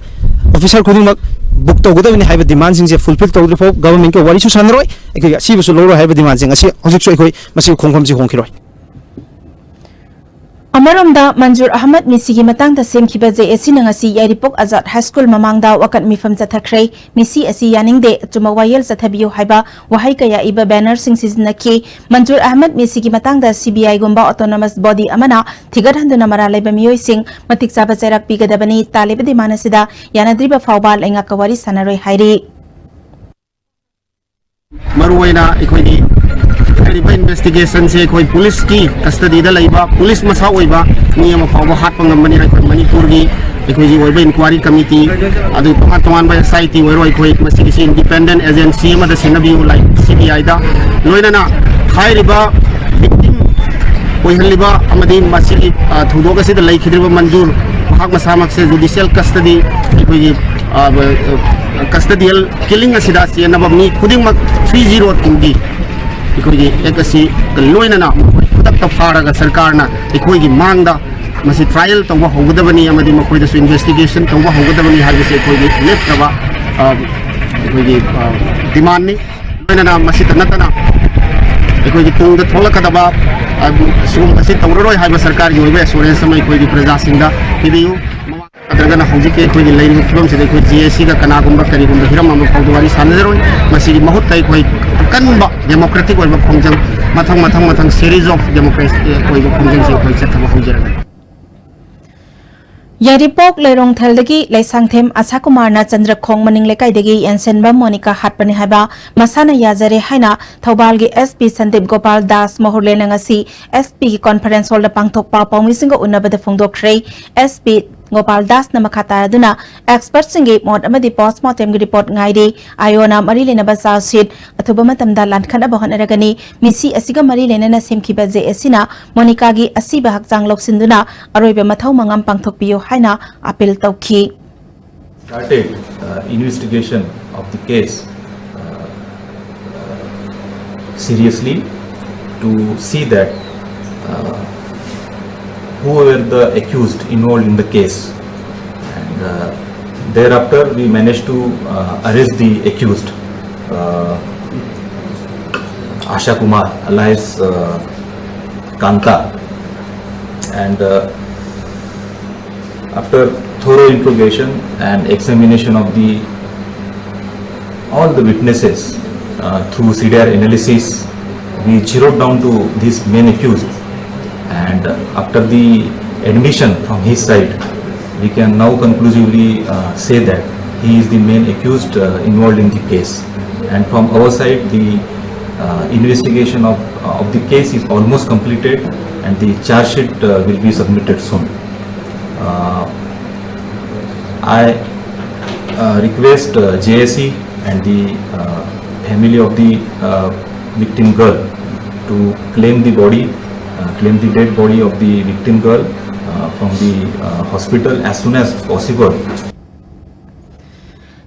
officer ꯈꯨꯗꯤꯡꯃꯛ book ꯇꯧꯒꯗꯕꯅꯤ ꯍꯥꯏꯕ demandꯁꯤꯡꯁꯦ fulfil ꯇꯧꯗ꯭ꯔꯤꯐꯥꯎ governmentꯀ ꯋꯥꯔꯤꯁꯨ ꯁꯥꯟꯅꯔꯣꯏ, ꯑꯩꯈꯣꯏꯒꯤ ꯑꯁꯤꯕꯁꯨ ꯂꯧꯔꯣꯏ ꯍꯥꯏꯕ demandꯁꯤꯡ ꯑꯁꯤ ꯍꯧꯖꯤꯛꯁꯨ ꯑꯩꯈꯣꯏ ꯃꯁꯤꯒꯤ ꯈꯣꯡꯐꯝꯁꯤ ꯍꯣꯡꯈꯤꯔꯣꯏ꯫ ꯑꯃꯔꯣꯝꯗ, ꯃꯟꯖꯨꯔ ꯑꯍꯃꯗ ꯃꯤꯁꯤꯒꯤ ꯃꯇꯥꯡꯗ ꯁꯦꯝꯈꯤꯕ J A Cꯅ ꯉꯁꯤ ꯌꯥꯏꯔꯤꯄꯣꯛ ꯑꯖꯥꯗ High School ꯃꯃꯥꯡꯗ ꯋꯥꯀꯠ ꯃꯤꯐꯝ ꯆꯠꯊꯈ꯭ꯔꯦ꯫ ꯃꯤꯁꯤ ꯑꯁꯤ ꯌꯥꯅꯤꯡꯗꯦ, ꯑꯆꯨꯝꯕ ꯋꯥꯌꯦꯜ ꯆꯠꯊꯕꯤꯌꯨ ꯍꯥꯏꯕ ꯋꯥꯍꯩ ꯀꯌꯥ ꯏꯕ bannerꯁꯤꯡ ꯁꯤꯖꯤꯟꯅꯈꯤ꯫ ꯃꯟꯖꯨꯔ ꯑꯍꯃꯗ ꯃꯤꯁꯤꯒꯤ ꯃꯇꯥꯡꯗ CBIꯒꯨꯝꯕ autonomous body ꯑꯃꯅ ꯊꯤꯒꯠꯍꯟꯗꯨꯅ ꯃꯔꯥꯜ ꯂꯩꯕ ꯃꯤꯑꯣꯏꯁꯤꯡ ꯃꯇꯤꯛ ꯆꯥꯕ ꯆꯩꯔꯥꯛ ꯄꯤꯒꯗꯕꯅꯤ꯫ ꯇꯥꯜꯂꯤꯕ demand ꯑꯁꯤꯗ ꯌꯥꯅꯗ꯭ꯔꯤꯕ ꯐꯥꯎꯕ ꯂꯩꯉꯥꯛꯀ ꯋꯥꯔꯤ ꯁꯥꯟꯅꯔꯣꯏ ꯍꯥꯏꯔꯤ꯫ ꯃꯔꯨꯑꯣꯏꯅ ꯑꯩꯈꯣꯏꯒꯤ ꯍꯥꯏꯔꯤꯕ investigationꯁꯦ ꯑꯩꯈꯣꯏ policeꯀꯤ custodyꯗ ꯂꯩꯕ, police ꯃꯁꯥ ꯑꯣꯏꯕ ꯃꯤ ꯑꯃ ꯐꯥꯎꯕ ꯍꯥꯠꯄ ꯉꯝꯕꯅꯤ꯫ ꯑꯩꯈꯣꯏ ꯃꯅꯤꯄꯨꯔꯒꯤ ꯑꯩꯈꯣꯏꯒꯤ ꯑꯣꯏꯕ inquiry committee, ꯑꯗꯨ ꯇꯣꯉꯥꯟ ꯇꯣꯉꯥꯟꯕ SIT ꯑꯣꯏꯔꯣ, ꯑꯩꯈꯣꯏ ꯃꯁꯤꯒꯤꯁꯤ independent agency ꯑꯃꯗ ꯁꯤꯟꯅꯕꯤꯌꯨ, like CBIꯗ꯫ ꯂꯣꯏꯅꯅ ꯍꯥꯏꯔꯤꯕ victim ꯑꯣꯏꯍꯜꯂꯤꯕ ꯑꯃꯗꯤ ꯃꯁꯤꯒꯤ, ꯑ, ꯊꯧꯗꯣꯛ ꯑꯁꯤꯗ ꯂꯩꯈꯤꯗ꯭ꯔꯤꯕ ꯃꯟꯖꯨꯔ, ꯃꯍꯥꯛ ꯃꯁꯥꯃꯛꯁꯦ judicial custody, ꯑꯩꯈꯣꯏꯒꯤ, ꯑ, custodial killing ꯑꯁꯤꯗ ꯆꯦꯟꯅꯕ ꯃꯤ ꯈꯨꯗꯤꯡꯃꯛ three zero twoꯒꯤ ꯑꯩꯈꯣꯏꯒꯤ act ꯑꯁꯤ ꯂꯣꯏꯅꯅ ꯃꯈꯣꯏ ꯈꯨꯗꯛꯇ ꯐꯥꯔꯒ ꯁꯔꯀꯥꯔꯅ ꯑꯩꯈꯣꯏꯒꯤ ꯃꯥꯡꯗ ꯃꯁꯤ trial ꯇꯧꯕ ꯍꯧꯒꯗꯕꯅꯤ ꯑꯃꯗꯤ ꯃꯈꯣꯏꯗꯁꯨ investigation ꯇꯧꯕ ꯍꯧꯒꯗꯕꯅꯤ ꯍꯥꯏꯕꯁꯤ ꯑꯩꯈꯣꯏꯒꯤ ꯂꯦꯞꯇ꯭ꯔꯕ, ꯑ, ꯑꯩꯈꯣꯏꯒꯤ, ꯑ, demandꯅꯤ꯫ ꯂꯣꯏꯅꯅ ꯃꯁꯤꯇ ꯅꯠꯇꯅ ꯑꯩꯈꯣꯏꯒꯤ ꯇꯨꯡꯗ ꯊꯣꯛꯂꯛꯀꯗꯕ ꯁꯤꯒꯨꯝꯕꯁꯤ ꯇꯧꯔꯔꯣꯏ ꯍꯥꯏꯕ ꯁꯔꯀꯥꯔꯒꯤ ꯑꯣꯏꯕ ꯑꯦꯁꯨꯔꯦꯟꯁ ꯑꯃ ꯑꯩꯈꯣꯏꯒꯤ ꯄ꯭ꯔꯖꯥꯁꯤꯡꯗ ꯄꯤꯕꯤꯌꯨ꯫ ꯅꯠꯇ꯭ꯔꯒꯅ ꯍꯧꯖꯤꯛꯀꯤ ꯑꯩꯈꯣꯏꯒꯤ ꯂꯩꯔꯤꯕ ꯐꯤꯕꯝꯁꯤꯗ ꯑꯩꯈꯣꯏ ꯖꯦ ꯑꯦ ꯁꯤꯒ ꯀꯅꯥꯒꯨꯝꯕ ꯀꯔꯤꯒꯨꯝꯕ ꯍꯤꯔꯝ ꯑꯃ ꯐꯥꯎꯗ ꯋꯥꯔꯤ ꯁꯥꯟꯅꯖꯔꯣꯏ꯫ ꯃꯁꯤꯒꯤ ꯃꯍꯨꯠꯇ ꯑꯩꯈꯣꯏ ꯑꯀꯟꯕ ꯗꯦꯃꯣꯀ꯭ꯔꯦꯇꯤꯛ ꯑꯣꯏꯕ ꯈꯣꯡꯖꯪ, ꯃꯊꯪ ꯃꯊꯪ ꯃꯊꯪ ꯁꯦꯔꯤꯁ ꯑꯣꯐ ꯗꯦꯃꯣꯀ꯭ꯔꯦꯁꯤ ꯑꯣꯏꯕ ꯈꯣꯡꯖꯪꯁꯤ ꯑꯩꯈꯣꯏ ꯆꯠꯊꯕ ꯍꯧꯖꯔꯒꯅꯤ꯫ ꯌꯥꯏꯔꯤꯄꯣꯛ ꯂꯩꯔꯣꯡꯊꯦꯜꯗꯒꯤ ꯂꯩꯁꯥꯡꯊꯦꯝ ꯑꯁꯥꯀꯨꯃꯥꯔꯅ ꯆꯟꯗ꯭ꯔꯈꯣꯡ ꯃꯅꯤꯡ ꯂꯩꯀꯥꯏꯗꯒꯤ ꯌꯦꯟꯁꯤꯟꯕ ꯃꯣꯅꯤꯀꯥ ꯍꯥꯠꯄꯅꯤ ꯍꯥꯏꯕ ꯃꯁꯥꯅ ꯌꯥꯖꯔꯦ ꯍꯥꯏꯅ ꯊꯧꯕꯥꯜꯒꯤ ꯑꯦꯁ ꯄꯤ ꯁꯟꯗꯤꯞ ꯒꯣꯄꯥꯜ ꯗꯥꯁ ꯃꯍꯨꯔꯂꯦꯅ ꯉꯁꯤ ꯑꯦꯁ ꯄꯤꯒꯤ ꯀꯣꯟꯐꯔꯦꯟꯁ ꯍꯣꯜꯗ ꯄꯥꯡꯊꯣꯛꯄ ꯄꯥꯎꯃꯤꯁꯤꯡꯒ ꯎꯅꯕꯗ ꯐꯣꯡꯗꯣꯛꯈ꯭ꯔꯦ꯫ ꯑꯦꯁ ꯄꯤ ꯒꯣꯄꯥꯜ ꯗꯥꯁꯅ ꯃꯈꯥ ꯇꯥꯔꯗꯨꯅ ꯑꯦꯛꯁꯄꯔꯠꯁꯤꯡꯒꯤ ꯃꯣꯠ ꯑꯃꯗꯤ ꯄꯣꯁꯃꯣꯔꯇꯦꯝꯒꯤ ꯔꯤꯄꯣꯔꯠ ꯉꯥꯏꯔꯤ꯫ ꯑꯥꯏꯑꯣꯅ ꯃꯔꯤ ꯂꯩꯅꯕ ꯆꯥꯔꯖ ꯁꯤꯠ ꯑꯊꯨꯕ ꯃꯇꯝꯗ ꯂꯥꯟꯈꯠꯅꯕ ꯍꯣꯠꯅꯔꯒꯅꯤ꯫ ꯃꯤꯁꯤ ꯑꯁꯤꯒ ꯃꯔꯤ ꯂꯩꯅꯅ ꯁꯦꯝꯈꯤꯕ ꯖꯦ ꯑꯦ ꯁꯤꯅ ꯃꯣꯅꯤꯀꯥꯒꯤ ꯑꯁꯤꯕ ꯍꯛꯆꯥꯡ ꯂꯧꯁꯤꯟꯗꯨꯅ ꯑꯔꯣꯏꯕ ꯃꯊꯧ ꯃꯉꯝ ꯄꯥꯡꯊꯣꯛꯄꯤꯌꯨ ꯍꯥꯏꯅ ꯑꯄꯤꯜ ꯇꯧꯈꯤ꯫ Started uh, investigation of the case uh, seriously to see that uh, who were the accused involved in the case, and uh, thereafter we managed to uh, arrest the accused, uh, Asha Kumar alias uh, Kanta, and uh, after thorough interrogation and examination of the all the witnesses uh, through C D R analysis, we zeroed down to this main accused, and after the admission from his side, we can now conclusively uh, say that he is the main accused uh, involved in the case. And from our side, the uh, investigation of, of the case is almost completed, and the charge sheet uh, will be submitted soon. Uh, I uh, request uh, J A C and the uh, family of the uh, victim girl to claim the body, uh, claim the dead body of the victim girl uh, from the uh, hospital as soon as possible.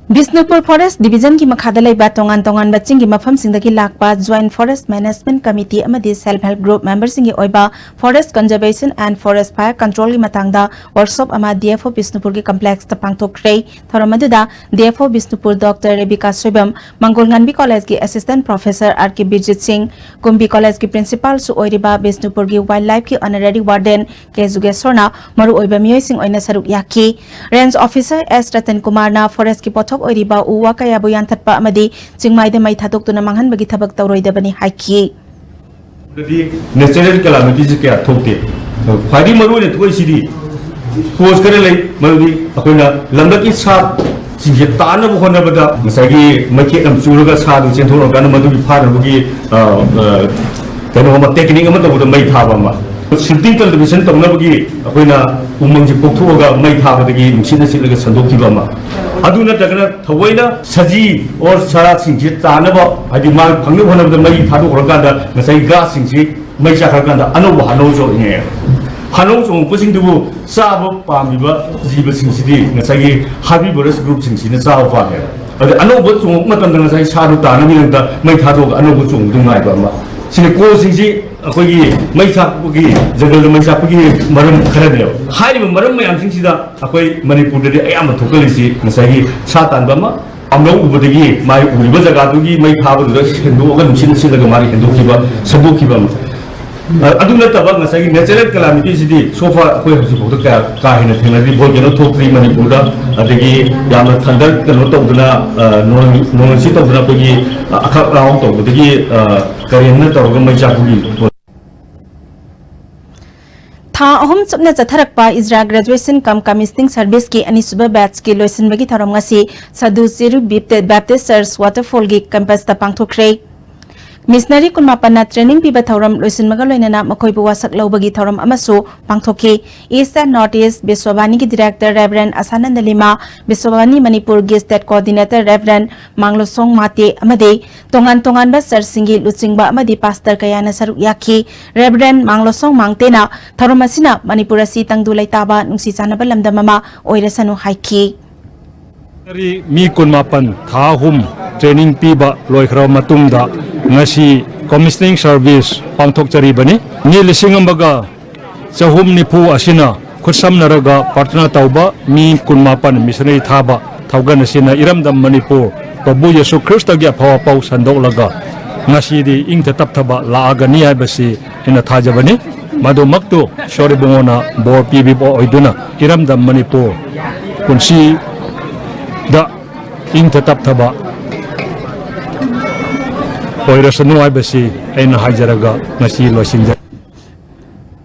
Bishnupur forest ꯗꯤꯕꯤꯖꯟꯒꯤ ꯃꯈꯥꯗ ꯂꯩꯕ ꯇꯣꯉꯥꯟ ꯇꯣꯉꯥꯟꯕ ꯆꯤꯡꯒꯤ ꯃꯐꯝꯁꯤꯡꯗꯒꯤ ꯂꯥꯛꯄ Joint Forest Management Committee ꯑꯃꯗꯤ Self Help Group memberꯁꯤꯡꯒꯤ ꯑꯣꯏꯕ Forest Conservation and Forest Fire Controlꯒꯤ ꯃꯇꯥꯡꯗ workshop ꯑꯃ D F O ꯕꯤꯁꯅꯨꯄꯨꯔꯒꯤ complexꯇ ꯄꯥꯡꯊꯣꯛꯈ꯭ꯔꯦ꯫ ꯊꯧꯔꯝ ꯑꯗꯨꯗ D F O Bishnupur Doctor Rebika Soibam, ꯃꯪꯒꯣꯜ ꯉꯥꯟꯕꯤ ꯀꯣꯂꯦꯖꯀꯤ Assistant Professor R K ꯕꯤꯔꯖꯤꯠ ꯁꯤꯡ, ꯀꯨꯝꯕꯤ ꯀꯣꯂꯦꯖꯀꯤ Principalꯁꯨ ꯑꯣꯏꯔꯤꯕ ꯕꯤꯁꯅꯨꯄꯨꯔꯒꯤ Wildlifeꯀꯤ Honorary Warden ꯀꯦ ꯖꯨꯒꯦꯁꯣꯔꯅ ꯃꯔꯨꯑꯣꯏꯕ ꯃꯤꯑꯣꯏꯁꯤꯡ ꯑꯣꯏꯅ ꯁꯔꯨꯛ ꯌꯥꯈꯤ꯫ Range Officer S ꯔꯇꯟ ꯀꯨꯃꯥꯔꯅ forestꯀꯤ ꯄꯣꯠꯊꯣꯛ ꯑꯣꯏꯔꯤꯕ ꯎ ꯋꯥ ꯀꯌꯥꯕꯨ ꯌꯥꯟꯊꯠꯄ ꯑꯃꯗꯤ ꯆꯤꯡꯃꯥꯏꯗ ꯃꯩ ꯊꯥꯗꯣꯛꯇꯨꯅ ꯃꯥꯡꯍꯟꯕꯒꯤ ꯊꯕꯛ ꯇꯧꯔꯣꯏꯗꯕꯅꯤ ꯍꯥꯏꯈꯤ꯫ ꯗꯤ natural calamityꯁꯦ ꯀꯌꯥ ꯊꯣꯛꯇꯦ꯫ ꯈ꯭ꯋꯥꯏꯗꯒꯤ ꯃꯔꯨ ꯑꯣꯏꯅ ꯊꯣꯛꯏꯁꯤꯗꯤ cause ꯈꯔ ꯂꯩ, ꯃꯗꯨꯗꯤ ꯑꯩꯈꯣꯏꯅ ꯂꯝꯂꯛꯀꯤ ꯁꯥꯁꯤꯡꯁꯦ ꯇꯥꯅꯕ ꯍꯣꯠꯅꯕꯗ ꯉꯁꯥꯏꯒꯤ ꯃꯩꯈꯦꯠ ꯑꯃ ꯆꯨꯔꯒ ꯁꯥꯗꯨ ꯆꯦꯟꯊꯣꯛꯂꯀꯥꯟꯗ ꯃꯗꯨꯒꯤ ꯐꯥꯅꯕꯒꯤ, ꯑ, ꯑ, ꯀꯩꯅꯣ ꯑꯃ, technique ꯑꯃ ꯇꯧꯕꯗ ꯃꯩ ꯊꯥꯕ ꯑꯃ, shooting cultivation ꯇꯧꯅꯕꯒꯤ ꯑꯩꯈꯣꯏꯅ ꯎꯃꯪꯁꯦ ꯀꯣꯛꯊꯣꯛꯑꯒ ꯃꯩ ꯊꯥꯕꯗꯒꯤ ꯅꯨꯡꯁꯤꯠꯅ ꯁꯤꯠꯂꯒ ꯁꯟꯗꯣꯛꯈꯤꯕ ꯑꯃ, ꯑꯗꯨ ꯅꯠꯇ꯭ꯔꯒꯅ ꯊꯑꯣꯏꯅ ꯁꯖꯤ or ꯁꯥꯁꯤꯡꯁꯦ ꯇꯥꯅꯕ, ꯍꯥꯏꯗꯤ ꯃꯥ ꯐꯪꯅꯕ ꯍꯣꯠꯅꯕꯗ ꯃꯩ ꯊꯥꯗꯣꯛꯈ꯭ꯔꯀꯥꯟꯗ ꯉꯁꯥꯏꯒꯤ ꯒ꯭ꯔꯥꯁꯁꯤꯡꯁꯤ ꯃꯩ ꯆꯥꯛꯈ꯭ꯔꯀꯥꯟꯗ ꯑꯅꯧꯕ ꯍꯅꯧ ꯆꯣꯡꯉꯛꯑꯦ꯫ ꯍꯅꯧ ꯆꯣꯡꯉꯛꯄꯁꯤꯡꯗꯨꯕꯨ ꯆꯥꯕ ꯄꯥꯝꯃꯤꯕ ꯖꯤꯕꯁꯤꯡꯁꯤꯗꯤ ꯉꯁꯥꯏꯒꯤ herbivorous groupꯁꯤꯡꯁꯤꯅ ꯆꯥꯕ ꯄꯥꯝꯃꯦꯕ꯫ ꯑꯗ ꯑꯅꯧꯕ ꯆꯣꯡꯉꯛꯄ ꯃꯇꯝꯗ ꯉꯁꯥꯏ ꯁꯥꯗꯨ ꯇꯥꯅꯕꯒꯤꯗꯃꯛꯇ ꯃꯩ ꯊꯥꯗꯣꯛꯑꯒ ꯑꯅꯧꯕ ꯆꯣꯡꯕꯗꯨ ꯉꯥꯏꯕ ꯑꯃ꯫ ꯁꯤꯅꯤ causeꯁꯤꯡꯁꯤ ꯑꯩꯈꯣꯏꯒꯤ ꯃꯩ ꯆꯥꯛꯄꯒꯤ, ꯖꯪꯒꯜꯗ ꯃꯩ ꯆꯥꯛꯄꯒꯤ ꯃꯔꯝ ꯈꯔꯅꯦꯕ꯫ ꯍꯥꯏꯔꯤꯕ ꯃꯔꯝ ꯃꯌꯥꯝꯁꯤꯡꯁꯤꯗ ꯑꯩꯈꯣꯏ ꯃꯅꯤꯄꯨꯔꯗꯗꯤ ꯑꯌꯥꯝꯕ ꯊꯣꯛꯀꯜꯂꯤꯁꯤ ꯉꯁꯥꯏꯒꯤ ꯁꯥ ꯇꯥꯟꯕ ꯑꯃ, ꯑꯃ ꯎꯕꯗꯒꯤ ꯃꯥꯏ ꯎꯔꯤꯕ ꯖꯒꯥꯗꯨꯒꯤ ꯃꯩ ꯊꯥꯕꯗꯨꯗ ꯍꯦꯟꯗꯣꯛꯑꯒ ꯅꯨꯡꯁꯤꯠꯅ ꯁꯤꯠꯂꯒ ꯃꯥꯅ ꯍꯦꯟꯗꯣꯛꯈꯤꯕ, ꯁꯟꯗꯣꯛꯈꯤꯕ ꯑꯃ꯫ ꯑ, ꯑꯗꯨ ꯅꯠꯇꯕ ꯉꯁꯥꯏꯒꯤ natural calamityꯁꯤꯗꯤ so far ꯑꯩꯈꯣꯏ ꯍꯧꯖꯤꯛꯐꯥꯎꯗ ꯀꯌꯥ ꯀꯥ ꯍꯦꯟꯅ ꯊꯦꯡꯅꯗ꯭ꯔꯤ꯫ Volcano ꯊꯣꯛꯇ꯭ꯔꯤ ꯃꯅꯤꯄꯨꯔꯗ, ꯑꯗꯒꯤ ꯌꯥꯝꯅ thunder ꯀꯩꯅꯣ ꯇꯧꯗꯅ, ꯑ, ꯅꯣꯡ, ꯅꯣꯡꯂꯩ ꯅꯨꯡꯁꯤꯠ ꯇꯧꯗꯅ ꯑꯩꯈꯣꯏꯒꯤ, ꯑ, ꯑꯈꯛ ꯑꯔꯥꯎ ꯇꯧꯕꯗꯒꯤ, ꯑ, currentꯅ ꯇꯧꯔꯒ ꯃꯩ ꯆꯥꯛꯄꯒꯤ ꯊꯥ ꯑꯍꯨꯝ ꯆꯨꯞꯅ ꯆꯠꯊꯔꯛꯄ ꯏꯖꯔꯥ Graduation cum Commissioning Serviceꯀꯤ ꯑꯅꯤꯁꯨꯕ batchꯀꯤ ꯂꯣꯏꯁꯤꯟꯕꯒꯤ ꯊꯧꯔꯝ ꯉꯁꯤ ꯁꯥꯗꯨ ꯆꯤꯔꯨ Baptist Church Waterfallꯒꯤ campusꯇ ꯄꯥꯡꯊꯣꯛꯈ꯭ꯔꯦ꯫ Missionary ꯀꯨꯟꯃꯥꯄꯟꯅ training ꯄꯤꯕ ꯊꯧꯔꯝ ꯂꯣꯏꯁꯤꯟꯕꯒ ꯂꯣꯏꯅꯅ ꯃꯈꯣꯏꯕꯨ ꯋꯥꯁꯛ ꯂꯧꯕꯒꯤ ꯊꯧꯔꯝ ꯑꯃꯁꯨ ꯄꯥꯡꯊꯣꯛꯈꯤ꯫ East and North East ꯕꯤꯁ꯭ꯋꯥꯕꯥꯅꯤꯒꯤ Director Reverend ꯑꯁꯥꯅꯟꯗ ꯂꯤꯃꯥ, ꯕꯤꯁ꯭ꯋꯥꯕꯥꯅꯤ ꯃꯅꯤꯄꯨꯔꯒꯤ State Coordinator Reverend ꯃꯥꯡꯂꯣꯁꯣꯡ ꯃꯥꯇꯦ ꯑꯃꯗꯤ ꯇꯣꯉꯥꯟ ꯇꯣꯉꯥꯟꯕ churchꯁꯤꯡꯒꯤ ꯂꯨꯆꯤꯡꯕ ꯑꯃꯗꯤ pastor ꯀꯌꯥꯅ ꯁꯔꯨꯛ ꯌꯥꯈꯤ꯫ Reverend ꯃꯥꯡꯂꯣꯁꯣꯡ ꯃꯥꯡꯇꯦꯅ ꯊꯧꯔꯝ ꯑꯁꯤꯅ ꯃꯅꯤꯄꯨꯔ ꯑꯁꯤ ꯇꯪꯗꯨ ꯂꯩꯇꯥꯕ, ꯅꯨꯡꯁꯤ ꯆꯥꯟꯅꯕ ꯂꯝꯗꯝ ꯑꯃ ꯑꯣꯏꯔꯁꯅꯨ ꯍꯥꯏꯈꯤ꯫ ꯃꯤ ꯀꯨꯟꯃꯥꯄꯟ ꯊꯥ ꯑꯍꯨꯝ training ꯄꯤꯕ ꯂꯣꯏꯈ꯭ꯔꯕ ꯃꯇꯨꯡꯗ ꯉꯁꯤ commissioning service ꯄꯥꯡꯊꯣꯛꯆꯔꯤꯕꯅꯤ꯫ ꯃꯤ ꯂꯤꯁꯤꯡ ꯑꯃꯒ ꯆꯍꯨꯝ ꯅꯤꯐꯨ ꯑꯁꯤꯅ ꯈꯨꯠꯁꯝꯅꯔꯒ ꯄ꯭ꯔꯥꯔꯊꯅꯥ ꯇꯧꯕ ꯃꯤ ꯀꯨꯟꯃꯥꯄꯟ missionary ꯊꯥꯕ ꯊꯧꯒꯜ ꯑꯁꯤꯅ ꯏꯔꯝꯗꯝ ꯃꯅꯤꯄꯨꯔ ꯄ꯭ꯔꯚꯨ ꯌꯦꯁꯨ ꯈ꯭ꯔꯤꯁꯇꯒꯤ ꯑꯐꯕ ꯄꯥꯎ ꯁꯟꯗꯣꯛꯂꯒ ꯉꯁꯤꯗꯤ ꯏꯪꯊ ꯇꯞꯊꯕ ꯂꯥꯛꯑꯒꯅꯤ ꯍꯥꯏꯕꯁꯤ ꯑꯩꯅ ꯊꯥꯖꯕꯅꯤ꯫ ꯃꯗꯨꯃꯛꯇꯨ ꯏꯁꯣꯔ ꯏꯕꯨꯡꯉꯣꯅ ꯕꯣꯔ ꯄꯤꯕꯤꯕ ꯑꯣꯏꯗꯨꯅ ꯏꯔꯝꯗꯝ ꯃꯅꯤꯄꯨꯔ ꯄꯨꯟꯁꯤꯗ ꯏꯪꯊ ꯇꯞꯊꯕ ꯑꯣꯏꯔꯁꯅꯨ ꯍꯥꯏꯕꯁꯤ ꯑꯩꯅ ꯍꯥꯏꯖꯔꯒ ꯉꯁꯤ ꯂꯣꯏꯁꯤꯟꯖꯔꯦ꯫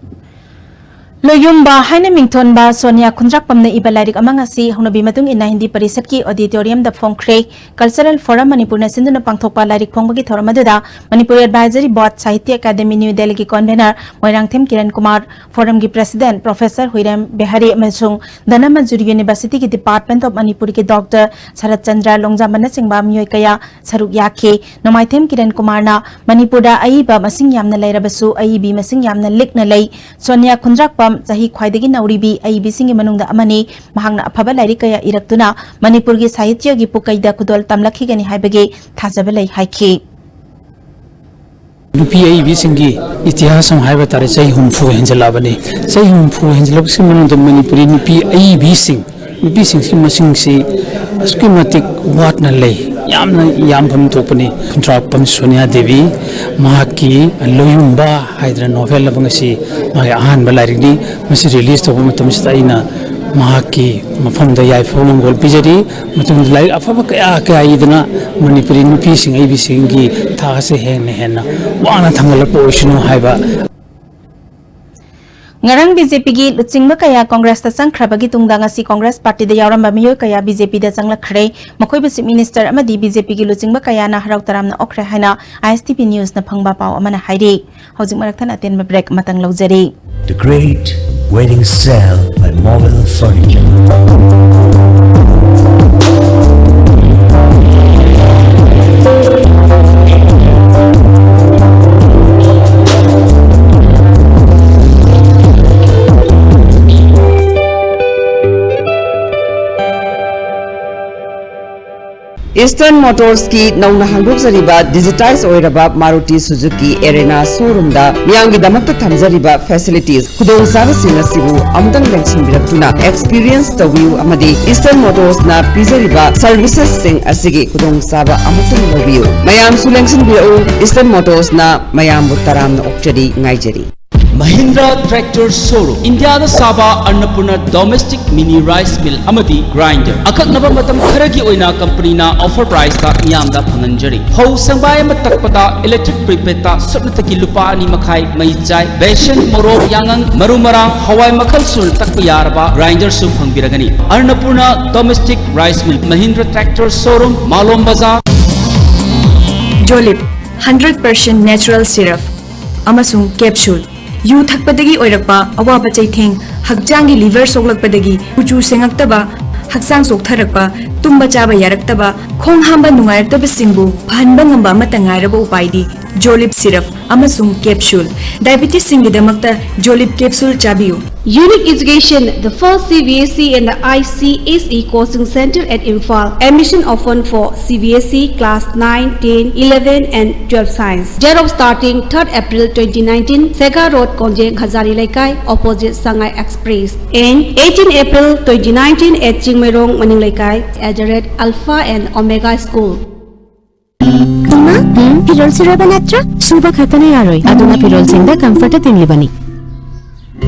ꯂꯣꯌꯨꯝꯕ ꯍꯥꯏꯅ ꯃꯤꯡꯊꯣꯟꯕ ꯁꯣꯅꯤꯌꯥ ꯈꯨꯟꯗ꯭ꯔꯥꯛꯄꯝꯅ ꯏꯕ ꯂꯥꯏꯔꯤꯛ ꯑꯃ ꯉꯁꯤ ꯍꯧꯅꯕꯤ ꯃꯇꯨꯡ ꯏꯟꯅ ꯍꯤꯟꯗꯤ ꯄꯔꯤꯁꯠꯀꯤ auditoriumꯗ ꯐꯣꯡꯈ꯭ꯔꯦ꯫ Cultural Forum ꯃꯅꯤꯄꯨꯔꯅ ꯁꯤꯟꯗꯨꯅ ꯄꯥꯡꯊꯣꯛꯄ ꯂꯥꯏꯔꯤꯛ ꯐꯣꯡꯕꯒꯤ ꯊꯧꯔꯝ ꯑꯗꯨꯗ Manipur Advisory Board, Sahitya Akademi new ꯗꯦꯜꯂꯤꯒꯤ convener ꯃꯣꯏꯔꯥꯡꯊꯦꯝ ꯀꯤꯔꯟ ꯀꯨꯃꯥꯔ, Forumꯒꯤ President Professor ꯍꯨꯏꯔꯦꯝ ꯕꯤꯍꯥꯔꯤ ꯑꯃꯁꯨꯡ ꯙꯅꯃꯟꯖꯨꯔꯤ Universityꯒꯤ Department of ꯃꯅꯤꯄꯨꯔꯒꯤ Doctor ꯁꯔꯠ ꯆꯟꯗ꯭ꯔ ꯂꯣꯡꯖꯥꯝꯕꯅꯆꯤꯡꯕ ꯃꯤꯑꯣꯏ ꯀꯌꯥ ꯁꯔꯨꯛ ꯌꯥꯈꯤ꯫ ꯅꯣꯡꯃꯥꯏꯊꯦꯝ ꯀꯤꯔꯟ ꯀꯨꯃꯥꯔꯅ ꯃꯅꯤꯄꯨꯔꯗ ꯑꯏꯕ ꯃꯁꯤꯡ ꯌꯥꯝꯅ ꯂꯩꯔꯕꯁꯨ ꯑꯏꯕꯤ ꯃꯁꯤꯡ ꯌꯥꯝꯅ ꯂꯤꯛꯅ ꯂꯩ꯫ ꯁꯣꯅꯤꯌꯥ ꯈꯨꯟꯗ꯭ꯔꯥꯛꯄꯝ ꯆꯍꯤ ꯈ꯭ꯋꯥꯏꯗꯒꯤ ꯅꯧꯔꯤꯕꯤ ꯑꯏꯕꯤꯁꯤꯡꯒꯤ ꯃꯅꯨꯡꯗ ꯑꯃꯅꯤ꯫ ꯃꯍꯥꯛꯅ ꯑꯐꯕ ꯂꯥꯏꯔꯤꯛ ꯀꯌꯥ ꯏꯔꯛꯇꯨꯅ ꯃꯅꯤꯄꯨꯔꯒꯤ ꯁꯥꯍꯤꯇ꯭ꯌꯒꯤ ꯄꯨꯀꯩꯗ ꯈꯨꯗꯣꯜ ꯇꯝꯂꯛꯈꯤꯒꯅꯤ ꯍꯥꯏꯕꯒꯤ ꯊꯥꯖꯕ ꯂꯩ ꯍꯥꯏꯈꯤ꯫ ꯅꯨꯄꯤ ꯑꯏꯕꯤꯁꯤꯡꯒꯤ ꯏꯇꯤꯍꯥꯁ ꯑꯃ ꯍꯥꯏꯕ ꯇꯥꯔꯦ, ꯆꯍꯤ ꯍꯨꯝꯐꯨ ꯍꯦꯟꯖꯜꯂꯛꯑꯕꯅꯤ꯫ ꯆꯍꯤ ꯍꯨꯝꯐꯨ ꯍꯦꯟꯖꯜꯂꯛꯄꯁꯤ ꯃꯅꯨꯡꯗ ꯃꯅꯤꯄꯨꯔꯤ ꯅꯨꯄꯤ ꯑꯏꯕꯤꯁꯤꯡ, ꯅꯨꯄꯤꯁꯤꯡꯁꯤ ꯃꯁꯤꯡꯁꯤ ꯑꯁꯨꯛꯀꯤ ꯃꯇꯤꯛ ꯋꯥꯠꯅ ꯂꯩ꯫ ꯌꯥꯝꯅ ꯌꯥꯝꯐꯝ ꯊꯣꯛꯄꯅꯤ꯫ ꯈꯨꯟꯗ꯭ꯔꯥꯛꯄꯝ ꯁꯣꯅꯤꯌꯥ ꯗꯦꯕꯤ, ꯃꯍꯥꯛꯀꯤ ꯂꯣꯌꯨꯝꯕ ꯍꯥꯏꯗꯅ novel ꯑꯃ ꯉꯁꯤ ꯃꯥꯒꯤ ꯑꯍꯥꯟꯕ ꯂꯥꯏꯔꯤꯛꯅꯤ꯫ ꯃꯁꯤ release ꯇꯧꯕ ꯃꯇꯝꯁꯤꯗ ꯑꯩꯅ ꯃꯍꯥꯛꯀꯤ ꯃꯐꯝꯗ ꯌꯥꯏꯐ ꯃꯪꯒꯣꯜ ꯄꯤꯖꯔꯤ꯫ ꯃꯇꯨꯡꯗ ꯂꯥꯏꯔꯤꯛ ꯑꯐꯕ ꯀꯌꯥ ꯀꯌꯥ ꯏꯗꯨꯅ ꯃꯅꯤꯄꯨꯔꯤ ꯅꯨꯄꯤꯁꯤꯡ ꯑꯏꯕꯤꯁꯤꯡꯒꯤ ꯊꯥꯛ ꯑꯁꯤ ꯍꯦꯟꯅ ꯍꯦꯟꯅ ꯋꯥꯡꯅ ꯊꯥꯡꯒꯠꯂꯛꯄ ꯑꯣꯏꯁꯅꯨ ꯍꯥꯏꯕ꯫ ꯉꯔꯥꯡ BJPꯒꯤ ꯂꯨꯆꯤꯡꯕ ꯀꯌꯥ Congressꯇ ꯆꯪꯈ꯭ꯔꯕꯒꯤ ꯇꯨꯡꯗ ꯉꯁꯤ Congress partyꯗ ꯌꯥꯎꯔꯝꯕ ꯃꯤꯑꯣꯏ ꯀꯌꯥ BJPꯗ ꯆꯪꯂꯛꯈ꯭ꯔꯦ꯫ ꯃꯈꯣꯏꯕꯨ Chief Minister ꯑꯃꯗꯤ BJPꯒꯤ ꯂꯨꯆꯤꯡꯕ ꯀꯌꯥꯅ ꯍꯔꯥꯎ ꯇꯔꯥꯝꯅ ꯑꯣꯛꯈ꯭ꯔꯦ ꯍꯥꯏꯅ ISTV Newsꯅ ꯐꯪꯕ ꯄꯥꯎ ꯑꯃꯅ ꯍꯥꯏꯔꯤ꯫ ꯍꯧꯖꯤꯛ ꯃꯔꯛ ꯊꯠꯅ ꯑꯇꯦꯟꯕ break ꯑꯃꯇꯪ ꯂꯧꯖꯔꯤ꯫ The Great Wedding Sale by Mobile Furniture. Eastern Motorsꯀꯤ ꯅꯧꯅ ꯍꯥꯡꯗꯣꯛꯆꯔꯤꯕ digitize ꯑꯣꯏꯔꯕ Maruti Suzuki Arena showroomꯗ ꯃꯤꯌꯥꯝꯒꯤꯗꯃꯛꯇ ꯊꯝꯖꯔꯤꯕ facilities, ꯈꯨꯗꯣꯡꯆꯥꯕꯁꯤꯡ ꯑꯁꯤꯕꯨ ꯑꯃꯨꯛꯇꯪ ꯂꯦꯡꯁꯤꯟꯕꯤꯔꯛꯇꯨꯅ experience ꯇꯧꯕꯤꯌꯨ ꯑꯃꯗꯤ Eastern Motorsꯅ ꯄꯤꯖꯔꯤꯕ servicesꯁꯤꯡ ꯑꯁꯤꯒꯤ ꯈꯨꯗꯣꯡꯆꯥꯕ ꯑꯃꯨꯛꯇꯪ ꯂꯧꯕꯤꯌꯨ꯫ ꯃꯌꯥꯝꯁꯨ ꯂꯦꯡꯁꯤꯟꯕꯤꯔꯛꯎ, Eastern Motorsꯅ ꯃꯌꯥꯝꯕꯨ ꯇꯔꯥꯝꯅ ꯑꯣꯛꯆꯔꯤ, ꯉꯥꯏꯖꯔꯤ꯫ Mahindra Tractor Showroom, ꯏꯟꯗꯤꯌꯥꯗ ꯁꯥꯕ ꯑꯟꯅꯄꯨꯔꯅ domestic mini rice mill ꯑꯃꯗꯤ grinder꯫ ꯑꯀꯛꯅꯕ ꯃꯇꯝ ꯈꯔꯒꯤ ꯑꯣꯏꯅ ꯀꯝꯄꯅꯤꯅ offer priceꯇ ꯃꯤꯌꯥꯝꯗ ꯐꯪꯍꯟꯖꯔꯤ꯫ ꯐꯧ ꯁꯪꯕꯥꯏ ꯑꯃ ꯇꯛꯄꯗ electric prepadꯇ ꯁꯨꯞꯅꯇꯒꯤ ꯂꯨꯄꯥ ꯑꯅꯤ ꯃꯈꯥꯏ ꯃꯩ ꯆꯥꯏ꯫ ꯕꯦꯁꯟ, ꯃꯣꯔꯣꯛ, ꯌꯥꯉꯪ, ꯃꯔꯨ ꯃꯔꯥꯡ, ꯍꯋꯥꯏ ꯃꯈꯜ ꯁꯨꯅ ꯇꯛꯄ ꯌꯥꯔꯕ grinderꯁꯨ ꯐꯪꯕꯤꯔꯒꯅꯤ꯫ ꯑꯟꯅꯄꯨꯔꯅ domestic rice mill, Mahindra Tractor Showroom, ꯃꯥꯂꯣꯝ ꯕꯖꯥꯔ꯫ Jolib, hundred percent natural syrup ꯑꯃꯁꯨꯡ capsule꯫ ꯌꯨ ꯊꯛꯄꯗꯒꯤ ꯑꯣꯏꯔꯛꯄ ꯑꯋꯥꯕ ꯆꯩꯊꯦꯡ, ꯍꯛꯆꯥꯡꯒꯤ liver ꯁꯣꯛꯂꯛꯄꯗꯒꯤ ꯀꯨꯆꯨ ꯁꯦꯡꯉꯛꯇꯕ, ꯍꯛꯆꯥꯡ ꯆꯣꯛꯊꯔꯛꯄ, ꯇꯨꯝꯕ ꯆꯥꯕ ꯌꯥꯔꯛꯇꯕ, ꯈꯣꯡ ꯍꯥꯝꯕ ꯅꯨꯡꯉꯥꯏꯔꯛꯇꯕꯁꯤꯡꯕꯨ ꯐꯍꯟꯕ ꯉꯝꯕ ꯑꯃꯠꯇ ꯉꯥꯏꯔꯕ ꯎꯄꯥꯏꯗꯤ Jolib syrup ꯑꯃꯁꯨꯡ capsule꯫ Diabetesꯁꯤꯡꯒꯤꯗꯃꯛꯇ Jolib capsule ꯆꯥꯕꯤꯌꯨ꯫ Unique Education, the first C B S E and the I C S E coaching center at Imphal. Admission open for C B S E class nine, ten, eleven and twelve science. Date of starting third April twenty nineteen, Sega Road, Kongjeng, Hazari Leikai, opposite Sangai Express. And eighteen April twenty nineteen at Chingmeirong, Maning Leikai, at the red Alpha and Omega School. ꯏꯃꯥ, ꯐꯤꯔꯣꯜ ꯁꯨꯔꯕ ꯅꯠꯇ꯭ꯔꯣ? ꯁꯨꯕ ꯈꯛꯇꯅ ꯌꯥꯔꯣꯏ, ꯑꯗꯨꯅ ꯐꯤꯔꯣꯜꯁꯤꯡꯗ comfort ꯇꯤꯡꯂꯤꯕꯅꯤ꯫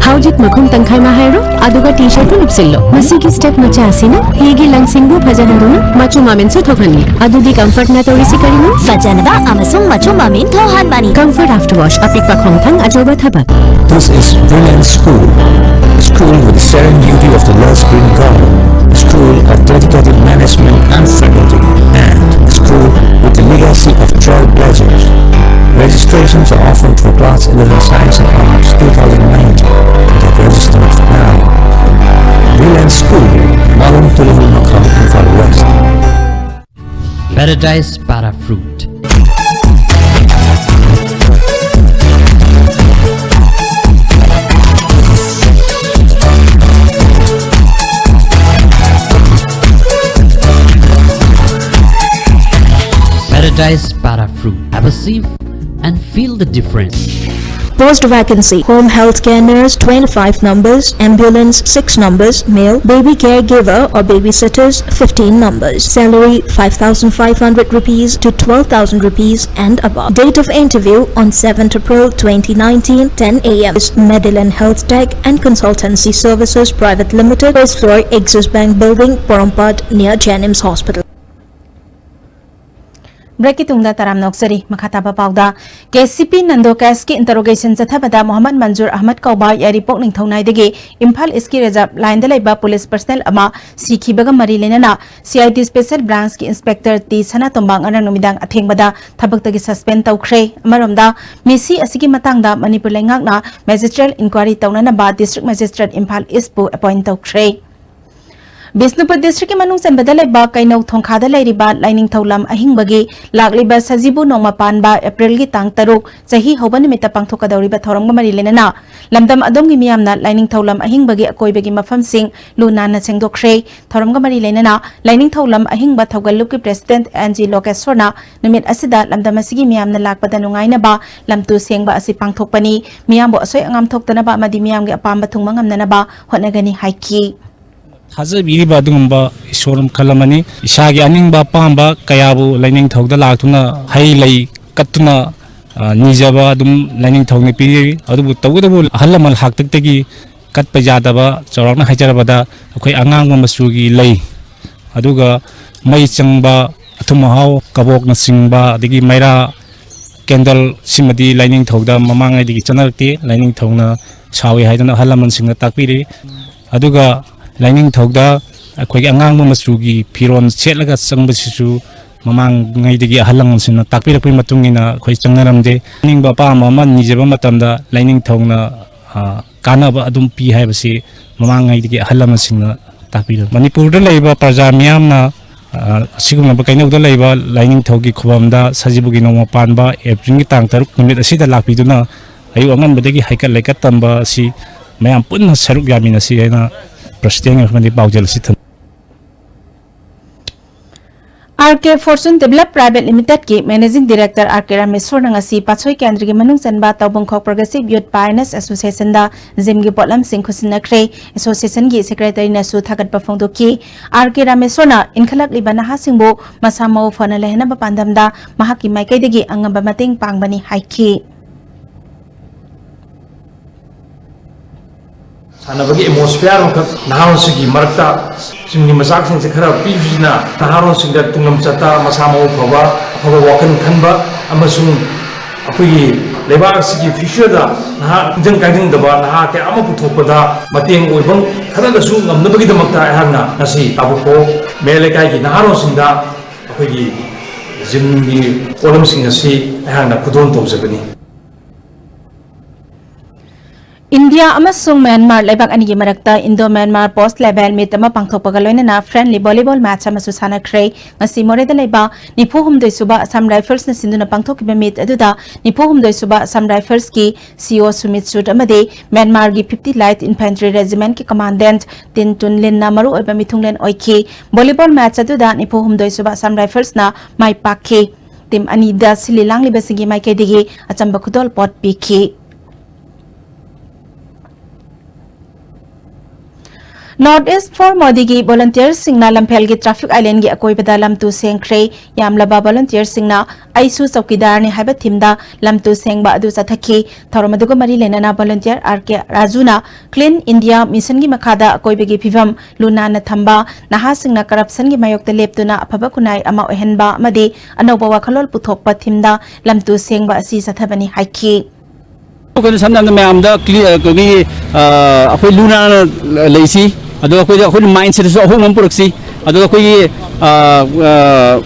ꯍꯧꯖꯤꯛ ꯃꯈꯨꯝ ꯇꯪꯈꯥꯏ ꯑꯃ ꯍꯩꯔꯣ, ꯑꯗꯨꯒ T-shirt ꯇꯨ ꯂꯨꯞꯁꯤꯜꯂꯣ꯫ ꯃꯁꯤꯒꯤ step ꯃꯆꯥ ꯑꯁꯤꯅ ꯐꯤꯒꯤ ꯂꯪꯁꯤꯡꯕꯨ ꯐꯖꯍꯟꯗꯨꯅ ꯃꯆꯨ ꯃꯃꯦꯟꯁꯨ ꯊꯣꯛꯍꯜꯂꯤ꯫ ꯑꯗꯨꯗꯤ comfort ꯅ ꯇꯧꯔꯤꯁꯤ ꯀꯔꯤꯅꯣ? ꯐꯖꯅꯕ ꯑꯃꯁꯨꯡ ꯃꯆꯨ ꯃꯃꯦꯟ ꯊꯣꯛꯍꯟꯕꯅꯤ꯫ Comfort After Wash, ꯑꯄꯤꯛꯄ ꯈꯣꯡꯊꯥꯡ, ꯑꯆꯧꯕ ꯊꯕꯛ꯫ This is Brilliant School, a school with the serene beauty of the lush green garden, a school of dedicated management and faculty, and a school with the legacy of trailblazers. Registrations are open for class eleven science and arts two thousand nineteen. Get registered now. Brilliant School, Malung Tulihul Makam, Imphal West. Paradise Para Fruit. Ice para fruit. Have a sip and feel the difference. Post vacancy: home healthcare nurse, twenty-five numbers; ambulance, six numbers; male baby caregiver or babysitters, fifteen numbers. Salary: five thousand five hundred rupees to twelve thousand rupees and above. Date of interview: on seventh April twenty nineteen, ten a.m. Medilin Health Tech and Consultancy Services Private Limited, first floor, Axis Bank Building, Porompat, near Jennings Hospital. ꯕ꯭ꯔꯦꯛꯀꯤ ꯇꯨꯡꯗ ꯇꯔꯥꯝꯅ ꯑꯣꯛꯆꯔꯤ꯫ ꯃꯈꯥ ꯇꯥꯕ ꯄꯥꯎꯗ, K C ꯄꯤ ꯅꯟꯗꯣ ꯀꯦꯁꯀꯤ ꯏꯟꯇꯔꯣꯒꯦꯁꯟ ꯆꯠꯊꯕꯗ ꯃꯣꯍꯝꯃꯗ ꯃꯟꯖꯨꯔ ꯑꯍꯃꯗ ꯀꯧꯕ ꯌꯥꯏꯔꯤꯄꯣꯛ ꯅꯤꯡꯊꯧꯅꯥꯏꯗꯒꯤ ꯏꯝꯐꯥꯜ ꯏꯁꯀꯤ reserve ꯂꯥꯏꯟꯗ ꯂꯩꯕ ꯄꯨꯂꯤꯁ ꯄꯔꯁꯅꯦꯜ ꯑꯃ ꯁꯤꯈꯤꯕꯒ ꯃꯔꯤ ꯂꯩꯅꯅ ꯁꯤ ꯑꯥꯏ ꯗꯤ ꯁ꯭ꯄꯦꯁꯦꯜ ꯕ꯭ꯔꯥꯟꯁꯀꯤ ꯏꯟꯁꯄꯦꯛꯇꯔ ꯇꯤ ꯁꯅꯥꯇꯣꯝꯕ ꯉꯔꯥꯡ ꯅꯨꯃꯤꯗꯥꯡ ꯑꯊꯦꯡꯕꯗ ꯊꯕꯛꯇꯒꯤ ꯁꯁꯄꯦꯟ ꯇꯧꯈ꯭ꯔꯦ꯫ ꯑꯃꯔꯣꯝꯗ, ꯃꯤꯁꯤ ꯑꯁꯤꯒꯤ ꯃꯇꯥꯡꯗ ꯃꯅꯤꯄꯨꯔ ꯂꯩꯉꯥꯛꯅ ꯃꯦꯖꯤꯁꯇ꯭ꯔꯦꯠ ꯏꯟꯀ꯭ꯋꯥꯏꯔꯤ ꯇꯧꯅꯅꯕ ꯗꯤꯁꯇ꯭ꯔꯤꯛ ꯃꯦꯖꯤꯁꯇ꯭ꯔꯦꯠ ꯏꯝꯐꯥꯜ ꯏꯁꯄꯨ ꯑꯦꯄꯣꯏꯟ ꯇꯧꯈ꯭ꯔꯦ꯫ ꯕꯤꯁꯅꯨꯄꯨꯔ ꯗꯤꯁꯇ꯭ꯔꯤꯛꯀꯤ ꯃꯅꯨꯡ ꯆꯟꯕꯗ ꯂꯩꯕ ꯀꯩꯅꯧ ꯊꯣꯡꯈꯥꯗ ꯂꯩꯔꯤꯕ ꯂꯥꯏꯅꯤꯡꯊꯧ ꯂꯝ ꯑꯍꯤꯡꯕꯒꯤ ꯂꯥꯛꯂꯤꯕ ꯁꯖꯤꯕꯨ ꯅꯣꯡꯃ ꯄꯥꯟꯕ ꯑꯦꯄ꯭ꯔꯤꯜꯒꯤ ꯇꯥꯡ ꯇꯔꯨꯛ, ꯆꯍꯤ ꯍꯧꯕ ꯅꯨꯃꯤꯠꯇ ꯄꯥꯡꯊꯣꯛꯀꯗꯧꯔꯤꯕ ꯊꯧꯔꯝꯒ ꯃꯔꯤ ꯂꯩꯅꯅ ꯂꯝꯗꯝ ꯑꯗꯣꯝꯒꯤ ꯃꯤꯌꯥꯝꯅ ꯂꯥꯏꯅꯤꯡꯊꯧ ꯂꯝ ꯑꯍꯤꯡꯕꯒꯤ ꯑꯀꯣꯏꯕꯒꯤ ꯃꯐꯝꯁꯤꯡ ꯂꯨ ꯅꯥꯟꯅ ꯁꯦꯡꯗꯣꯛꯈ꯭ꯔꯦ꯫ ꯊꯧꯔꯝꯒ ꯃꯔꯤ ꯂꯩꯅꯅ ꯂꯥꯏꯅꯤꯡꯊꯧ ꯂꯝ ꯑꯍꯤꯡꯕ ꯊꯧꯒꯜ ꯂꯨꯞꯀꯤ ꯄ꯭ꯔꯦꯁꯤꯗꯦꯟꯠ ꯑꯦꯟ ꯖꯤ ꯂꯣꯀꯦꯁꯣꯔꯅ ꯅꯨꯃꯤꯠ ꯑꯁꯤꯗ ꯂꯝꯗꯝ ꯑꯁꯤꯒꯤ ꯃꯤꯌꯥꯝꯅ ꯂꯥꯛꯄꯗ ꯅꯨꯡꯉꯥꯏꯅꯕ ꯂꯝꯇꯨ ꯁꯦꯡꯕ ꯑꯁꯤ ꯄꯥꯡꯊꯣꯛꯄꯅꯤ꯫ ꯃꯤꯌꯥꯝꯕꯨ ꯑꯁꯣꯏ ꯑꯉꯥꯝ ꯊꯣꯛꯇꯅꯕ ꯑꯃꯗꯤ ꯃꯤꯌꯥꯝꯒꯤ ꯑꯄꯥꯝꯕ ꯊꯨꯡꯕ ꯉꯝꯅꯅꯕ ꯍꯣꯠꯅꯒꯅꯤ ꯍꯥꯏꯈꯤ꯫ ꯊꯥꯖꯕꯤꯔꯤꯕ ꯑꯗꯨꯒꯨꯝꯕ ꯏꯁꯣꯔ ꯃꯈꯜ ꯑꯃꯅꯤ꯫ ꯏꯁꯥꯒꯤ ꯑꯅꯤꯡꯕ ꯑꯄꯥꯝꯕ ꯀꯌꯥꯕꯨ ꯂꯥꯏꯅꯤꯡꯊꯧꯗ ꯂꯥꯛꯇꯨꯅ ꯍꯩ ꯂꯩ ꯀꯠꯇꯨꯅ, ꯑ, ꯅꯤꯖꯕ ꯑꯗꯨꯝ ꯂꯥꯏꯅꯤꯡꯊꯧꯅ ꯄꯤꯔꯤ꯫ ꯑꯗꯨꯕꯨ ꯇꯧꯕꯇꯕꯨ ꯑꯍꯜ ꯂꯃꯟ ꯍꯥꯛꯇꯛꯇꯒꯤ ꯀꯠꯄ ꯌꯥꯗꯕ, ꯆꯥꯎꯔꯥꯛꯅ ꯍꯥꯏꯖꯔꯕꯗ ꯑꯩꯈꯣꯏ ꯑꯉꯥꯡꯕ ꯃꯆꯨꯒꯤ ꯂꯩ, ꯑꯗꯨꯒ ꯃꯩ ꯆꯪꯕ, ꯑꯊꯨꯝ ꯑꯍꯥꯎ, ꯀꯕꯣꯛꯅꯆꯤꯡꯕ, ꯑꯗꯒꯤ ꯃꯩꯔꯥ, ꯀꯦꯟꯗꯜ ꯁꯤꯃꯗꯤ ꯂꯥꯏꯅꯤꯡꯊꯧꯗ ꯃꯃꯥꯡꯉꯩꯗꯒꯤ ꯆꯠꯅꯔꯛꯇꯦ꯫ ꯂꯥꯏꯅꯤꯡꯊꯧꯅ ꯁꯥꯎꯏ ꯍꯥꯏꯗꯨꯅ ꯑꯍꯜ ꯂꯃꯟꯁꯤꯡꯅ ꯇꯥꯛꯄꯤꯔꯤ꯫ ꯑꯗꯨꯒ ꯂꯥꯏꯅꯤꯡꯊꯧꯗ ꯑꯩꯈꯣꯏꯒꯤ ꯑꯉꯥꯡꯕ ꯃꯆꯨꯒꯤ ꯐꯤꯔꯣꯜ ꯁꯦꯠꯂꯒ ꯆꯪꯕꯁꯤꯁꯨ ꯃꯃꯥꯡꯉꯩꯗꯒꯤ ꯑꯍꯜ ꯂꯃꯟꯁꯤꯡꯅ ꯇꯥꯛꯄꯤꯔꯛꯄꯒꯤ ꯃꯇꯨꯡ ꯏꯟꯅ ꯑꯩꯈꯣꯏ ꯆꯪꯅꯔꯝꯗꯦ꯫ ꯑꯅꯤꯡꯕ ꯑꯄꯥꯝꯕ ꯑꯃ ꯅꯤꯖꯕ ꯃꯇꯝꯗ ꯂꯥꯏꯅꯤꯡꯊꯧꯅ, ꯑ, ꯀꯥꯟꯅꯕ ꯑꯗꯨꯝ ꯄꯤ ꯍꯥꯏꯕꯁꯤ ꯃꯃꯥꯡꯉꯩꯗꯒꯤ ꯑꯍꯜ ꯂꯃꯟꯁꯤꯡꯅ ꯇꯥꯛꯄꯤꯔꯝꯃꯤ꯫ ꯃꯅꯤꯄꯨꯔꯗ ꯂꯩꯕ ꯄ꯭ꯔꯖꯥ ꯃꯤꯌꯥꯝꯅ, ꯑ, ꯑꯁꯤꯒꯨꯝꯂꯕ ꯀꯩꯅꯧꯗ ꯂꯩꯕ ꯂꯥꯏꯅꯤꯡꯊꯧꯒꯤ ꯈꯨꯕꯝꯗ ꯁꯖꯤꯕꯨꯒꯤ ꯅꯣꯡꯃ ꯄꯥꯟꯕ ꯑꯦꯄ꯭ꯔꯤꯜꯒꯤ ꯇꯥꯡ ꯇꯔꯨꯛ ꯅꯨꯃꯤꯠ ꯑꯁꯤꯗ ꯂꯥꯛꯄꯤꯗꯨꯅ ꯑꯌꯨꯛ ꯑꯉꯟꯕꯗꯒꯤ ꯍꯩꯀꯠ ꯂꯩꯀꯠ ꯇꯝꯕ ꯑꯁꯤ ꯃꯌꯥꯝ ꯄꯨꯟꯅ ꯁꯔꯨꯛ ꯌꯥꯃꯤꯟꯅꯁꯤ ꯍꯥꯏꯅ ꯄ꯭ꯔꯁꯤꯗꯦꯟꯒꯤ ꯃꯐꯝꯗꯒꯤ ꯄꯥꯎꯖꯦꯜ ꯑꯁꯤ ꯊꯝ ꯑꯥꯔ ꯀꯦ Fortune Develop Private Limited ꯀꯤ Managing Director ꯑꯥꯔ ꯀꯦ ꯔꯥꯃꯦꯁꯣꯔꯅ ꯉꯁꯤ ꯄꯥꯠꯁꯣꯏ ꯀꯦꯟꯗ꯭ꯔꯒꯤ ꯃꯅꯨꯡ ꯆꯟꯕ ꯇꯧꯕꯪꯈꯣꯛ Progressive Youth Pioneers Association ꯗ ꯖꯤꯝꯒꯤ ꯄꯣꯠꯂꯝꯁꯤꯡ ꯈꯨꯠꯁꯤꯟꯅꯈ꯭ꯔꯦ꯫ Association ꯒꯤ Secretary ꯅꯁꯨ ꯊꯥꯒꯠꯄ ꯐꯣꯡꯗꯣꯛꯈꯤ꯫ ꯑꯥꯔ ꯀꯦ ꯔꯥꯃꯦꯁꯣꯔꯅ ꯏꯟꯈꯠꯂꯛꯂꯤꯕ ꯅꯍꯥꯁꯤꯡꯕꯨ ꯃꯁꯥ ꯃꯎ ꯐꯅ ꯂꯩꯍꯟꯅꯕ ꯄꯥꯟꯗꯝꯗ ꯃꯍꯥꯛꯀꯤ ꯃꯥꯏꯀꯩꯗꯒꯤ ꯑꯉꯝꯕ ꯃꯇꯦꯡ ꯄꯥꯡꯕꯅꯤ ꯍꯥꯏꯈꯤ꯫ ꯁꯥꯟꯅꯕꯒꯤ atmosphere ꯑꯃꯈꯛ ꯅꯍꯥꯔꯣꯜꯁꯤꯡꯒꯤ ꯃꯔꯛꯇ ꯁꯤꯡꯒꯤ ꯃꯆꯥꯛꯁꯤꯡꯁꯦ ꯈꯔ ꯄꯤꯕꯁꯤꯅ ꯅꯍꯥꯔꯣꯜꯁꯤꯡꯗ ꯇꯨꯡꯂꯝꯆꯠꯇ ꯃꯁꯥ ꯃꯎ ꯐꯕ, ꯑꯐꯕ ꯋꯥꯈꯜ ꯈꯟꯕ ꯑꯃꯁꯨꯡ ꯑꯩꯈꯣꯏꯒꯤ ꯂꯩꯕꯥꯛ ꯑꯁꯤꯒꯤ future ꯗ ꯅꯍꯥ ꯅꯤꯡꯖꯪ ꯀꯥꯏꯖꯪꯗꯕ ꯅꯍꯥ ꯀꯌꯥ ꯑꯃ ꯄꯨꯊꯣꯛꯄꯗ ꯃꯇꯦꯡ ꯑꯣꯏꯕ ꯈꯔꯗꯁꯨ ꯉꯝꯅꯕꯒꯤꯗꯃꯛꯇ ꯑꯩꯍꯥꯛꯅ ꯉꯁꯤ ꯇꯥꯕꯨꯈꯣꯛ ꯃꯌꯥꯏ ꯂꯩꯀꯥꯏꯒꯤ ꯅꯍꯥꯔꯣꯜꯁꯤꯡꯗ ꯑꯩꯈꯣꯏꯒꯤ ꯖꯤꯝꯒꯤ ꯄꯣꯠꯂꯝꯁꯤꯡ ꯑꯁꯤ ꯑꯩꯍꯥꯛꯅ ꯈꯨꯗꯣꯜ ꯇꯧꯖꯕꯅꯤ꯫ ꯏꯟꯗꯤꯌꯥ ꯑꯃꯁꯨꯡ ꯃ꯭ꯌꯥꯟꯃꯥꯔ ꯂꯩꯕꯥꯛ ꯑꯅꯤꯒꯤ ꯃꯔꯛꯇ Indo Myanmar Post Level Meet ꯑꯃ ꯄꯥꯡꯊꯣꯛꯄꯒ ꯂꯣꯏꯅꯅ friendly volleyball match ꯑꯃꯁꯨ ꯁꯥꯟꯅꯈ꯭ꯔꯦ꯫ ꯉꯁꯤ ꯃꯣꯔꯦꯗ ꯂꯩꯕ ꯅꯤꯐꯨ ꯍꯨꯝꯗꯣꯏ ꯁꯨꯕ Assam Rifles ꯅ ꯁꯤꯟꯗꯨꯅ ꯄꯥꯡꯊꯣꯛꯈꯤꯕ meet ꯑꯗꯨꯗ ꯅꯤꯐꯨ ꯍꯨꯝꯗꯣꯏ ꯁꯨꯕ Assam Rifles ꯀꯤ C O ꯁꯨꯃꯤꯠ ꯁꯨꯠ ꯑꯃꯗꯤ ꯃ꯭ꯌꯥꯟꯃꯥꯔꯒꯤ fifty Light Infantry Regiment ꯀꯤ Commandant ꯇꯤꯟ ꯇꯨꯟ ꯂꯤꯟꯅ ꯃꯔꯨꯑꯣꯏꯕ ꯃꯤꯊꯨꯡꯂꯦꯟ ꯑꯣꯏꯈꯤ꯫ Volleyball match ꯑꯗꯨꯗ ꯅꯤꯐꯨ ꯍꯨꯝꯗꯣꯏ ꯁꯨꯕ Assam Rifles ꯅ ꯃꯥꯏ ꯄꯥꯛꯈꯤ꯫ Team ꯑꯅꯤꯗ ꯁꯤꯜꯂꯤ ꯂꯥꯡꯂꯤꯕꯁꯤꯡꯒꯤ ꯃꯥꯏꯀꯩꯗꯒꯤ ꯑꯆꯝꯕ ꯈꯨꯗꯣꯜꯄꯣꯠ ꯄꯤꯈꯤ꯫ North East for Modi ꯒꯤ volunteer ꯁꯤꯡꯅ ꯂꯝꯐꯦꯜꯒꯤ traffic island ꯒꯤ ꯑꯀꯣꯏꯕꯗ ꯂꯝꯇꯨ ꯁꯦꯡꯈ꯭ꯔꯦ꯫ ꯌꯥꯝꯂꯕ volunteer ꯁꯤꯡꯅ "ꯑꯩꯁꯨ ꯆꯧꯀꯤꯗꯥꯔꯅꯤ" ꯍꯥꯏꯕ theme ꯗ ꯂꯝꯇꯨ ꯁꯦꯡꯕ ꯑꯗꯨ ꯆꯠꯊꯈꯤ꯫ ꯊꯧꯔꯝ ꯑꯗꯨꯒ ꯃꯔꯤ ꯂꯩꯅꯅ volunteer ꯑꯥꯔ ꯀꯦ ꯔꯥꯖꯨꯅ Clean India Mission ꯒꯤ ꯃꯈꯥꯗ ꯑꯀꯣꯏꯕꯒꯤ ꯐꯤꯚꯝ ꯂꯨ ꯅꯥꯟꯅ ꯊꯝꯕ, ꯅꯍꯥꯁꯤꯡꯅ corruption ꯒꯤ ꯃꯥꯌꯣꯛꯇ ꯂꯦꯞꯇꯨꯅ ꯑꯐꯕ ꯈꯨꯟꯅꯥꯏ ꯑꯃ ꯑꯣꯏꯍꯟꯕ ꯑꯃꯗꯤ ꯑꯅꯧꯕ ꯋꯥꯈꯜꯂꯣꯟ ꯄꯨꯊꯣꯛꯄ theme ꯗ ꯂꯝꯇꯨ ꯁꯦꯡꯕ ꯑꯁꯤ ꯆꯠꯊꯕꯅꯤ ꯍꯥꯏꯈꯤ꯫ ꯑꯩꯈꯣꯏꯅ ꯁꯝꯅ ꯍꯥꯏꯔꯕꯗ ꯃꯌꯥꯝꯗ ꯀ꯭ꯂꯤ-, ꯑ, ꯑꯩꯈꯣꯏꯒꯤ, ꯑ, ꯑꯩꯈꯣꯏ ꯂꯨ ꯅꯥꯟꯅ ꯂꯩꯁꯤ, ꯑꯗꯨꯒ ꯑꯩꯈꯣꯏꯗ, ꯑꯩꯈꯣꯏꯅ mindset ꯇꯁꯨ ꯑꯍꯣꯡꯕ ꯑꯃ ꯄꯨꯔꯛꯁꯤ, ꯑꯗꯨꯒ ꯑꯩꯈꯣꯏꯒꯤ, ꯑ, ꯑ,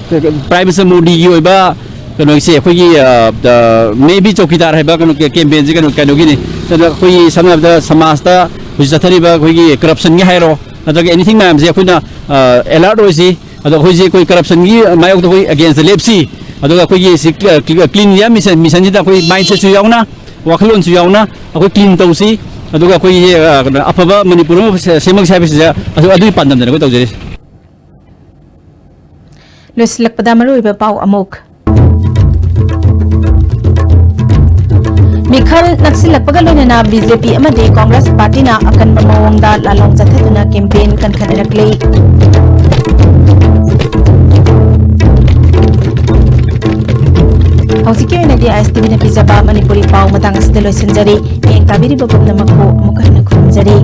Prime Minister ꯃꯣꯗꯤꯒꯤ ꯑꯣꯏꯕ ꯀꯩꯅꯣꯁꯦ, ꯑꯩꯈꯣꯏꯒꯤ, ꯑ, ꯑ, "ꯃꯦ ꯚꯤ ꯆꯧꯀꯤꯗꯥꯔ" ꯍꯥꯏꯕ ꯀꯩꯅꯣ campaign ꯁꯦ ꯀꯩꯅꯣ, ꯀꯩꯅꯣꯒꯤꯅꯤ꯫ ꯑꯗꯨꯗ ꯑꯩꯈꯣꯏꯒꯤ ꯁꯝꯅ ꯍꯥꯏꯔꯕꯗ ꯁꯃꯥꯖꯇ ꯍꯧꯖꯤꯛ ꯆꯠꯊꯔꯤꯕ ꯑꯩꯈꯣꯏꯒꯤ corruption ꯒꯤ ꯍꯥꯏꯔꯣ, ꯅꯠꯇ꯭ꯔꯒ anything ꯃꯌꯥꯝꯁꯦ ꯑꯩꯈꯣꯏꯅ, ꯑ, alert ꯑꯣꯏꯁꯤ꯫ ꯑꯗꯣ ꯑꯩꯈꯣꯏꯁꯦ ꯑꯩꯈꯣꯏ corruption ꯒꯤ ꯃꯥꯌꯣꯛꯇ ꯑꯩꯈꯣꯏ against ꯇ ꯂꯦꯞꯁꯤ꯫ ꯑꯗꯨꯒ ꯑꯩꯈꯣꯏꯒꯤ ꯁꯤ, ꯑ, Clean India Mission, mission ꯁꯤꯗ ꯑꯩꯈꯣꯏ mindset ꯁꯨ ꯌꯥꯎꯅ, ꯋꯥꯈꯜꯂꯣꯟꯁꯨ ꯌꯥꯎꯅ ꯑꯩꯈꯣꯏ clean ꯇꯧꯁꯤ꯫ ꯑꯗꯨꯒ ꯑꯩꯈꯣꯏꯒꯤ, ꯑ, ꯀꯩꯅꯣ, ꯑꯐꯕ ꯃꯅꯤꯄꯨꯔ ꯑꯃ ꯁꯦ-, ꯁꯦꯝꯃꯛꯁꯤ ꯍꯥꯏꯕꯁꯤꯗ ꯑꯗꯨ, ꯑꯗꯨꯒꯤ ꯄꯥꯟꯗꯝꯗꯅ ꯑꯩꯈꯣꯏ ꯇꯧꯖꯔꯤꯁꯦ꯫ ꯂꯣꯏꯁꯤꯜꯂꯛꯄꯗ ꯃꯔꯨꯑꯣꯏꯕ ꯄꯥꯎ ꯑꯃꯨꯛ꯫ ꯃꯤꯈꯜ ꯅꯛꯁꯤꯜꯂꯛꯄꯒ ꯂꯣꯏꯅꯅ ꯕꯤ ꯖꯦ ꯄꯤ ꯑꯃꯗꯤ ꯀꯣꯡꯒ꯭ꯔꯦꯁ ꯄꯥꯔꯇꯤꯅ ꯑꯀꯟꯕ ꯃꯑꯣꯡꯗ ꯂꯥꯂꯣꯡ ꯆꯠꯊꯗꯨꯅ ꯀꯦꯝꯄꯦꯟ ꯀꯟꯈꯠꯅꯔꯛꯂꯤ꯫ ꯍꯧꯖꯤꯛꯀꯤ ꯑꯣꯏꯅꯗꯤ ꯑꯥꯏ ꯑꯦꯁ ꯇꯤ ꯚꯤꯅ ꯄꯤꯖꯕ ꯃꯅꯤꯄꯨꯔꯤ ꯄꯥꯎ ꯃꯇꯥꯡ ꯑꯁꯤꯗ ꯂꯣꯏꯁꯤꯟꯖꯔꯤ꯫ ꯃꯤꯠꯌꯦꯡ ꯇꯥꯕꯤꯔꯤꯕ ꯄꯨꯝꯅꯃꯛꯄꯨ ꯑꯃꯨꯛꯀ ꯍꯟꯅ ꯈꯨꯔꯨꯝꯖꯔꯤ꯫